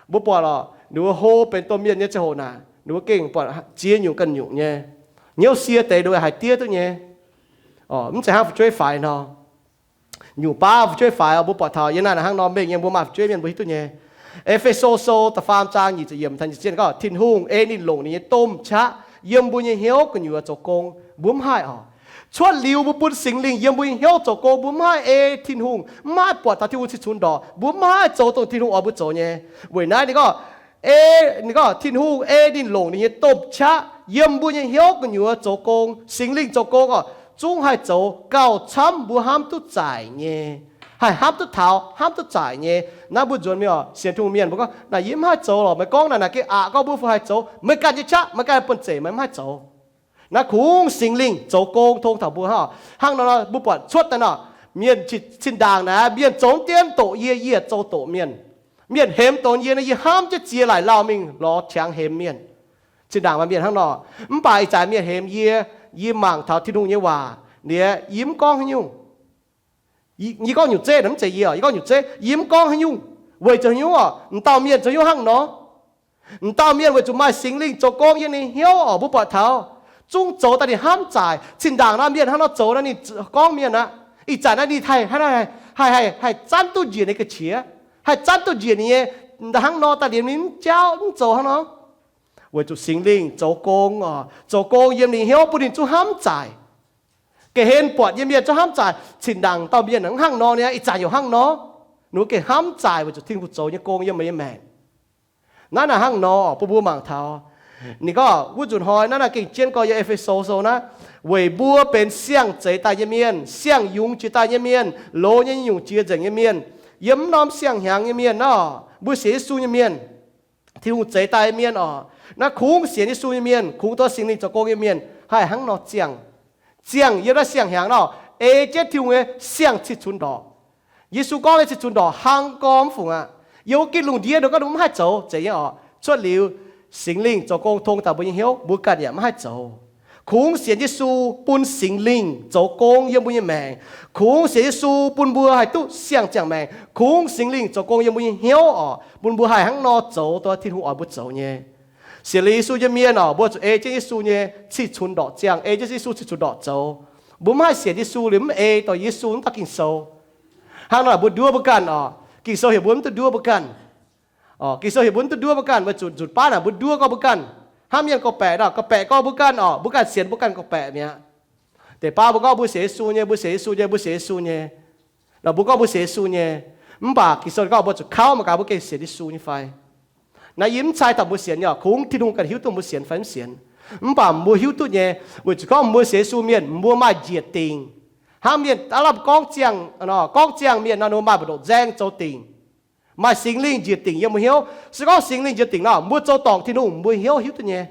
Mbuo buatc oc, ninh mbuo hlo benx domh mienh nyei ziangh hoc naaic, ninh mbuo gengh buatc ziex nyungc ganh nyungc nyei. Hnyouv sie deix ninh mbuo haih diev duqv nyei. Mv zeiz hnangv fu'jueiv faix nor. Nyungc baav fu'jueiv faix oc, mbuo buatc taux yiem naaiv hnangv nor mengh nyei, mbuo maaih fu'jueiv mienh mbuo hiuv duqv nyei. E^fe^so Sou da'faam zaang nyic ziepc yiemc taux nyic ziepc yietv gorngv, Tin-Hungh ei ninh longc ninh nyei domh qaqv yiem mbuo nyei hnyouv gu'nyuoz zoux gong. Mbuo mv haih oc. Cuotv liuz mbuo bun Singx Lingh yiem mbuo nyei hnyouv zoux gong, mbuo mv haih ei Tin-Hungh, mv haih buatc taux Tin-Hungh cing-cunx ndorqc, mbuo mv haih zoux dongh Tin-Hungh oix mbuo zoux nyei. Weic naaiv ninh gorngv, ninh gorngv Tin-Hungh ei ninh longc ninh nyei domh qaqv yiem mbuo nyei hnyouv gu'nyuoz zoux gong, Singx Lingh zoux gong oc, zungv haih zoux gauh camv mbuo hnamv duqv zaaic nyei. Haih hnamv duqv taux, hnamv duqv zaaic nyei. Naaiv mbuo nzuonx mingh oc, sienx Tin-Hungh mienh mbuo gorngv, naaic yie mv haih zoux lorqc, meih gorngv naaic naaic gengh aqc gorngv mbuo fu haih zoux, meih ganh nyei qaqv meih ganh bun zeic meih mv haih zoux. Naaiv kungx Singx Lingh zoux gong tong taux mbuo hnangv. Hnangv nor mbuo buatc cuotv daaih nor, Mienh cin-ndaangc naaic, mienh zoux diemv doqc yie, yie zoux doqc mienh. Mienh hemx donx yie nor, yie hnamv jienv ziex laaic lauh mingh lorz qangx hemx mienh. Zinh ndaangc maaih mienh hnangv nor. Mv baac ih zanc mienh hemx yie, yie mangc taux Tin-Hungh nyei waac liuz, yie mv gorngv haaix nyungc. Yie gorngv nyungc zeiv, mv zeiz yie, yie gorngv nyungc zeiv, yie mv gorngv haaix nyungc. Weic zuqc haaix nyungc oc? M'dauh mienh zoux hnyouv hnangv nor. M'dauh mienh weic zuqc maaih Singx Lingh zoux gong yiem ninh hnyouv oc, mbuo buatc taux zungv zoux daaih ninh hnamv zaaic. Zinh ndaangc naaiv mienh hnangv nor zoux naaiv, ninh gorngv mienh aqv. Ih zanc naaiv ninh haih, haih, haih zanv duqv njiec ninh ga'qiex, haih zanv duqv njiec ninh nyei hnangv nor daaih liemh ninh mv jauv mv zoux hnangv nor. Weic zuqc Singx Lingh zoux gong oc, zoux gong yiem ninh hnyouv bun ninh zungv hnamv zaaic. Ga'hlen buatc nyei mienh zungv hnamv zaaic. Zinh ndaangc dauh mienh mv hnangv nor niaa, ih zanc yaac hnangv nor. Ninh mbuo gengh hnamv zaaic weic zuqc Tin-Hungh zoux nyei gong yiem meih nyei maengc. Naaiv naaic hnangv nor bun mbuo mangc taux. Ninh gorngv wuov nzunc hnoi naaiv naaiv gengh jienv gorngv yiem E^fe^so sou naaiv, weic mbuo benx siang-zeix daaih nyei mienh, siang-yungz jiex daaih nyei mienh, loz nyei nyungc jiex nzengc nyei mienh, yiem mv norm siang-hnyangx nyei mienh nor, mbuo sienx Yesu nyei mienh, Tin-Hungh zeix daaih nyei mienh oc. Naaiv kungx sienx Yesu nyei mienh, kungx tov Singx Lingh zoux gong nyei mienh haih hnangv nor ziangh. Ziangh yiem naaiv siang-hnyangx nor, ei jienv Tin-Hungh nyei siang-cih cunx ndorqc. Yesu gorngv nyei cih cunx ndorqc hnangv gorngv mv fungc aqv. Yiem wuov gitv lungh ndiev ninh gorngv ninh mv haih zoux, zeiz nyei oc. Cuotv liuz Singx Lingh zoux gong tong daaih mbuo nyei hnyouv, mbuo ganh yaac mv haih zoux. Kungx sienx Yesu bun Singx Lingh zoux gong yiem mbuo nyei maengc. Kungx sienx Yesu bun mbuo haih duqv siang-ziangh maengc. Kungx Singx Lingh zoux gong yiem mbuo nyei hnyouv oc, bun mbuo haih hnangv nor zoux dongh Tin-Hungh oix mbuo zoux nyei. Sienx liuz Yesu nyei mienh oc, mbuo zuqc ei jienv Yesu nyei cih cunx ndorqc ziangh, ei jienv Yesu cih cunx ndorqc zoux. Mbuo mv haih sienx Yesu liuz mv ei dongh Yesu wuov dauh Ging-Sou. Hnangv nor mbuo nduov mbuo ganh oc. Ging-Sou heuc mbuo mv duqv nduov mbuo ganh. Ging-Sou heuc mbuo mv duqv nduov mbuo ganh, weic zuqc nzunc baav naaic mbuo nduov gorngv mbuo ganh. Hnangv mienh gorngv-baeqc nor, gorngv-baeqc gorngv mbuo ganh oc, mbuo ganh sienx mbuo ganh gorngv-baeqc mi'aqv. Deix baav mbuo gorngv mbuo sienx Yesu nyei, mbuo sienx Yesu nyei, mbuo sienx Yesu nyei. Nor mbuo gorngv mbuo sienx Yesu nyei. Mv baac Ging-Sou gorngv mbuo zuqc kauv mangc gaax mbuo gengh sienx Yesu nyei fai. Naaiv yie mv cai taux mbuo sienx nyei oc, kungx Tin-Hungh ganh hiuv duqv mbuo sienx fai mv sienx. Mv baac mbuo hiuv duqv nyei, weic zuqc gorngv mbuo sienx Yesu mienh, mbuo maaih njiec dingc. Hnangv mienh aav lamh gorngv ziangh, gorngv ziangh mienh nor, ninh mbuo maaih mbu'ndongx nzaeng zoux dingc. Maaih Singx Lingh njiec dingc yiem mbuo hnyouv. Se gorngv Singx Lingh njiec dingc nor, mbuo zoux dorngc Tin-Hungh mbuo hnyouv hiuv duqv nyei.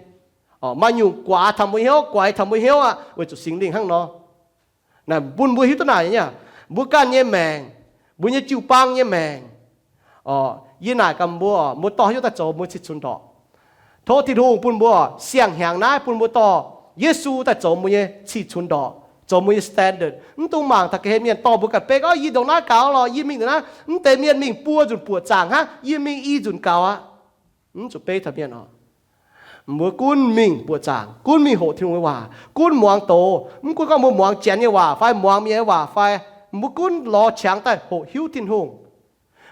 Maaih nyungc guaax taux mbuo hnyouv, guaix taux mbuo hnyouv aqv, weic zuqc Singx Lingh hnangv nor. Naaic bun mbuo hiuv duqv naaic nyei, mbuo ganh nyei maengc, mbuo nyei jiu-baang nyei maengc. Yie naaic gaax mbuo, mbuo dorh haaix nyungc daaih zoux mbuo cih cunx ndorqc? Tov Tin-Hungh bun mbuo siang-hnyangx naaiv bun mbuo dorh Yesu daaih zoux mbuo nyei cih cunx ndorqc, zoux mbuo nyei standard. Mv dungx mangc taux ga'hlen mienh dorh mbuo ganh beiv gorngv, yie ndongc naaiv gaux lorqc, yie mingh ndongc naaiv, mv deix mienh mingh buo nzunc buoqc zaangc hnangv, yie mingh i nzunc gaux aqv. Mv zuqc beiv taux mienh oc. Mbuo gunv mingh buoqc zaangc, gunv mingh hoqc Tin-Hungh nyei waac, gunv muangx doz. Mv gunv gorngv mbuo muangx Janx nyei waac fai muangx mienh nyei waac fai, mbuo gunv lorz qangx daaih hoqc hiuv Tin-Hungh.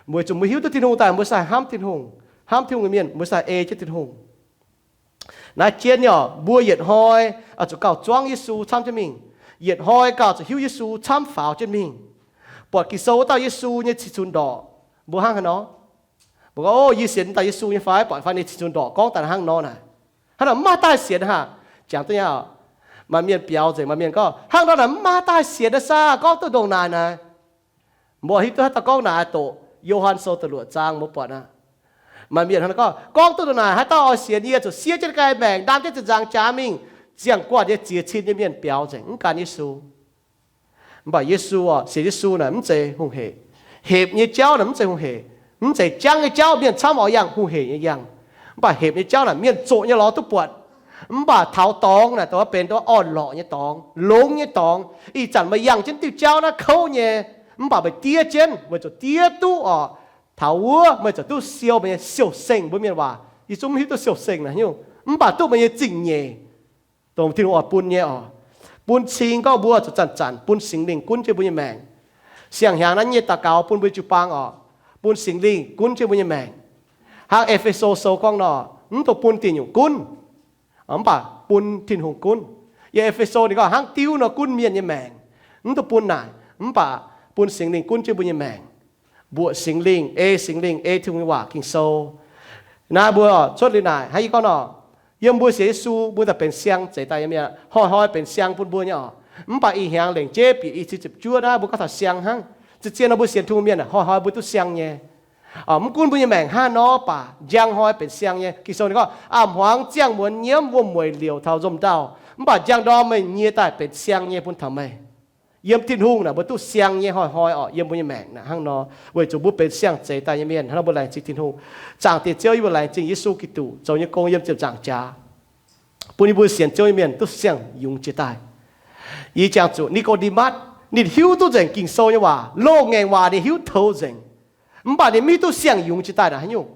Weic zuqc mbuo hiuv duqv Tin-Hungh daaih, mbuo sai hnamv Tin-Hungh, hnamv Tin-Hungh nyei mienh, mbuo sai ei jienv Tin-Hungh. Naaiv jienv nyei oc, mbuo yietc hnoi zuqc gauh zuangv Yesu camv jienv mingh. Yietc hnoi gauh zuqc hiuv Yesu camv faaux jienv mingh. Buatc Ging-Sou wuov dauh Yesu nyei cih cunx ndorqc, mbuo hnangv haaix nor? Mbuo gorngv, O, yie sienx dauh Yesu nyei fai? Buatc fai ninh cih cunx ndorqc gorngv daaih hnangv nor naaic. Hnangv naaic mv maaih daaih sienx haic. Jangx duqv nyei, maaih mienh biaux nzengc, maaih mienh gorngv, Hnangv nor naaic mv maaih daaih sienx daaih saah? Gorngv duqv ndongc naaic naaic. Mbuo hiuv duqv haaix dauh gorngv naaic doqc, Yo^han Sou da'luoqc zaang mbuo buatc aqv. Maaih mienh hnangv naaiv gorngv, Gorngv duqv ndongc naaic, haaix dauh oix sienx yie zuqc siev jienv ganh maengc, ndaam jienv ziepc nzaangc jaax mingh, ziangh guanh nyei ziex cin nyei mienh biaux nzengc, mv gan Yesu. Mv baac Yesu oc, sienx Yesu naaic mv zeiz hungh hec. Hepc nyei jauv naaic mv zeiz hungh hec. Mv zeiz jangv nyei jauv mienh camv oix yangh hungh hec nyei yangh. Mv baac hepc nyei jauv naaic mienh zoqc nyei lorz duqv buatc. Mv baac taux dorngx naaic dongh benx dongh orn-lorqc nyei dorngx, longx nyei dorngx. Ih zanc meih yangh jienv diuh jauv naaiv kouv nyei, mv baac meih diev jienv weic zuqc diev duqv oc, taux wuov meih ziouc duqv siou meih nyei siou-seng. Mbuo mienh waac, yie zungv mv hiuv duqv siou-seng naaic nyungc, mv baac duqv meih nyei zingh nyeic. Dongh Tin-Hungh oix bun nyei oc. Bun cing gorngv mbuo zuqc zanc-zanc bun Singx Lingh gunv jienv mbuo nyei maengc. Siang-hnyangx naaiv nyei daux gaux bun mbuo jiu-baang oc, bun Singx Lingh gunv jienv mbuo nyei maengc. Hnangv E^fe^so Sou gorngv nor, mv dungx bun diuh nyungc gunv, mv baac bun Tin-Hungh gunv. Yiem E^fe^so ninh gorngv hnangv diuv nor gunv mienh nyei maengc. Mv dungx bun naaic, mv baac bun Singx Lingh gunv jienv mbuo nyei maengc. Mbuoqc Singx Lingh, ei Singx Lingh, ei Tin-Hungh nyei waac Ging-Sou. Naaiv mbuo cuotv liuz naaic hnangv yie gorngv nor, yiem mbuo sienx Yesu mbuo daaih benx siang zeix daaih nyei mienh, hnoi-hnoi benx siang bun mbuo nyei oc. Mv baac ih hnyangx lengc jeiv bieqc i cin ziepc juov naaiv mbuo gorngv taux siang hnangv. Zien-zien nor mbuo sienx Tin-Hungh mienh hnoi-hnoi mbuo duqv siang nyei. Mv gunv mbuo nyei maengc hnangv nor baac njang hnoi benx siang nyei. Ging-Sou ninh gorngv, A'hmuangx ziangh muonz nyiemv wuom-mueic liouc taux nzomz ndaauh, mv baac njang ndorm meih nyie daaih benx siang nyei bun taux meih. Yiem Tin-Hungh naaic mbuo duqv siang nyei hnoi-hnoi orqc, yiem mbuo nyei maengc naaic hnangv nor, weic zuqc mbuo benx siang-zeix daaih nyei mienh. Hnangv nor mbuo laengz zingh Tin-Hungh. Zaangc Diex Ziouv, yie mbuo laengz zingh Yesu Giduc zoux nyei gong yiem ziepc nzaangc jaax, bun yie mbuo sienx Ziouv nyei mienh duqv siang-yungz jiex daaih. Yie jangx zuqc Ni^ko^nde^matv, ninh hiuv duqv nzengc Ging-Sou nyei waac, loz-ngaengc waac ninh hiuv toux nzengc, mv baac ninh mv hiuv duqv siang-yungz jiex daaih naaic haaix nyungc.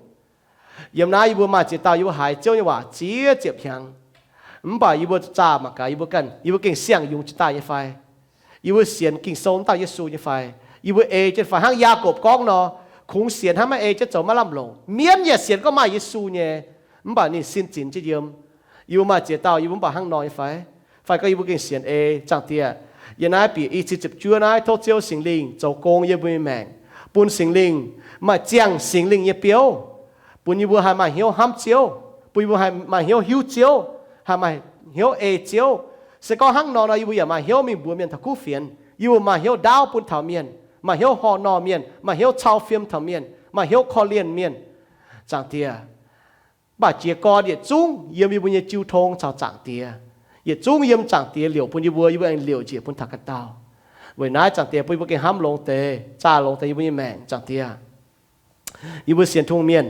Yiem naaiv yie mbuo maaih ziex dauh yie mbuo haiz Ziouv nyei waac ziex ziepc hnyangx, mv baac yie mbuo zaah mangc gaax yie mbuo ganh, yie mbuo gengh siang-yungz jiex daaih nyei fai? Yie mbuo sienx Ging-Sou wuov dauh Yesu nyei fai? Yie mbuo ei jienv fai? Hnangv Yaagorpc gorngv nor, kungx sienx hnangv maiv ei jienv zoux maiv lamh longc. Mienv yaac sienx gorngv maaih Yesu nyei, mv baac ninh sin zinx jienv yiem. Yie mbuo maaih ziex dauh yie mbuo mv baac hnangv nor nyei fai? Fai gorngv yie mbuo gengh sienx ei? Zaangc Diex, yiem naaiv bieqc i cin ziepc juov naaiv, tov Ziouv Singx Lingh zoux gong yiem mbuo nyei maengc, bun Singx Lingh maaih ziangh Singx Lingh nyei biouv, bun yie mbuo haih maaih hnyouv hnamv Ziouv, bun yie mbuo haih maaih hnyouv hiuv Ziouv, haih maaih hnyouv ei Ziouv. Se gorngv hnangv nor nor, yie mbuo yaac maaih hnyouv mingh mbuox mienh taux kuv fienx. Yie mbuo maaih hnyouv ndaauv bun taux mienh, maaih hnyouv horh nor mienh, maaih hnyouv cau fiem taux mienh, maaih hnyouv korv-lienh mienh, Zaangc Diex. Mv baac jiez gorn yietc zungv yiem yie mbuo nyei jiu tong caux Zaangc Diex. Yietc zungv yiem Zaangc Diex liouc bun yie mbuo, yie mbuo aengx liouc njiec bun taux ganh dauh. Weic naaiv Zaangc Diex bun yie mbuo gengh hnamv longx deix, zaah longx deix yie mbuo nyei maengc, Zaangc Diex. Yie mbuo sienx Tin-Hungh mienh,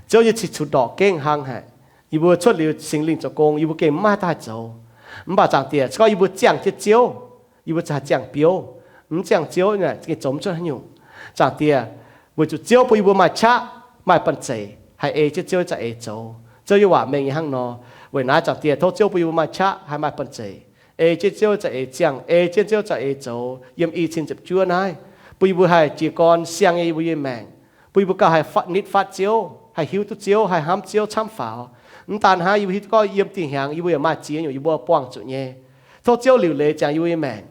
Ziouv nyei cih cunx ndorqc gengh hnangv haic. Yie mbuo cuotv liuz Singx Lingh zoux gong, yie mbuo gengh maiv haih daaih zoux. Mv baac Zaangc Diex, se gorngv yie mbuo ziangh jienv Ziouv, yie mbuo ziangh biouv. Mv ziangh Ziouv naaic gengh zoux mv cuotv haaix nyungc. Zaangc Diex, weic zuqc Ziouv bun yie mbuo maaih qaqv, maaih banh zeic haih ei jienv Ziouv nyei za'eix zoux. Ziouv nyei waac mengh nyei hnangv nor. Weic naaiv Zaangc Diex, tov Ziouv bun yie mbuo maaih qaqv haih maaih banh zeic ei jienv Ziouv nyei za'eix ziangh, ei jienv Ziouv za'eix zoux yiem i cin ziepc juov naaiv, bun yie mbuo haih jiez gorn siang nyei yie mbuo nyei maengc, bun yie mbuo gauh haih nitv fatv Ziouv, haih hiuv duqv Ziouv, haih hnamv Ziouv camv faaux. Mv daan hnangv, yie mbuo hiuv duqv gorngv yiem dingh hnyangx yie mbuo yaac maaih ziex nyungc yie mbuo buangh zuqc nyei. Tov Ziouv liuc leiz ziangx yie mbuo nyei maengc,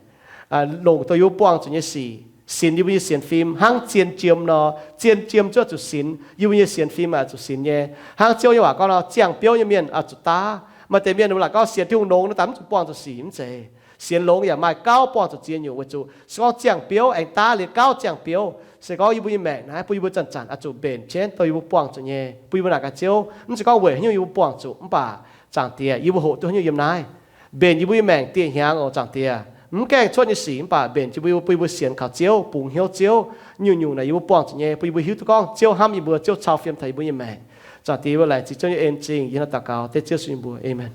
longc dongh yie mbuo buangh zuqc nyei sic sinx yie mbuo nyei sienx fim hnangv zien jiem nor. Zien jiem zuqc zuqc sinx, yie mbuo nyei sienx fim oix zuqc sinx nyei. Hnangv Ziouv nyei waac gorngv nor, ziangh biouv nyei mienh oix zuqc daav. Maaih deix mienh laaic gorngv sienx Tin-Hungh longx nor, daaih mv zuqc buangh zuqc sic, mv zeiz. Sienx longx yaac maaih gauh buangh zuqc ziex nyungc. Weic zuqc se gorngv ziangh biouv aengx daav liuz gauh ziangh biouv. Se gorngv yie mbuo nyei maengc naaiv bun yie mbuo zanc-zanc oix zuqc mbenc jienv dongh yie mbuo buangh zuqc nyei, bun yie mbuo naaic gaax Ziouv. Mv zeiz gorngv weic haaix nyungc yie mbuo buangh zuqc, mv baac Zaangc Diex, yie mbuo hoqc duqv haaix nyungc yiem naaiv. Mbenc yie mbuo nyei maengc dieh hnyangx oc, Zaangc Diex. Mv gaengh cuotv nyei sic, mv baac mbenc yie mbuo, bun yie mbuo sienx kaux Ziouv, bungx hnyouv Ziouv. Nyungc-nyungc naaic yie mbuo buangh zuqc nyei, bun yie mbuo hiuv duqv gorngv Ziouv hnamv yie mbuo, Ziouv cau fiem taux yie mbuo nyei maengc. Zaangc Diex, yie mbuo laengz zingh Ziouv nyei en zingh, yie hnangv daux gaux dengv Ziouv Yesu nyei mbuox, aamen.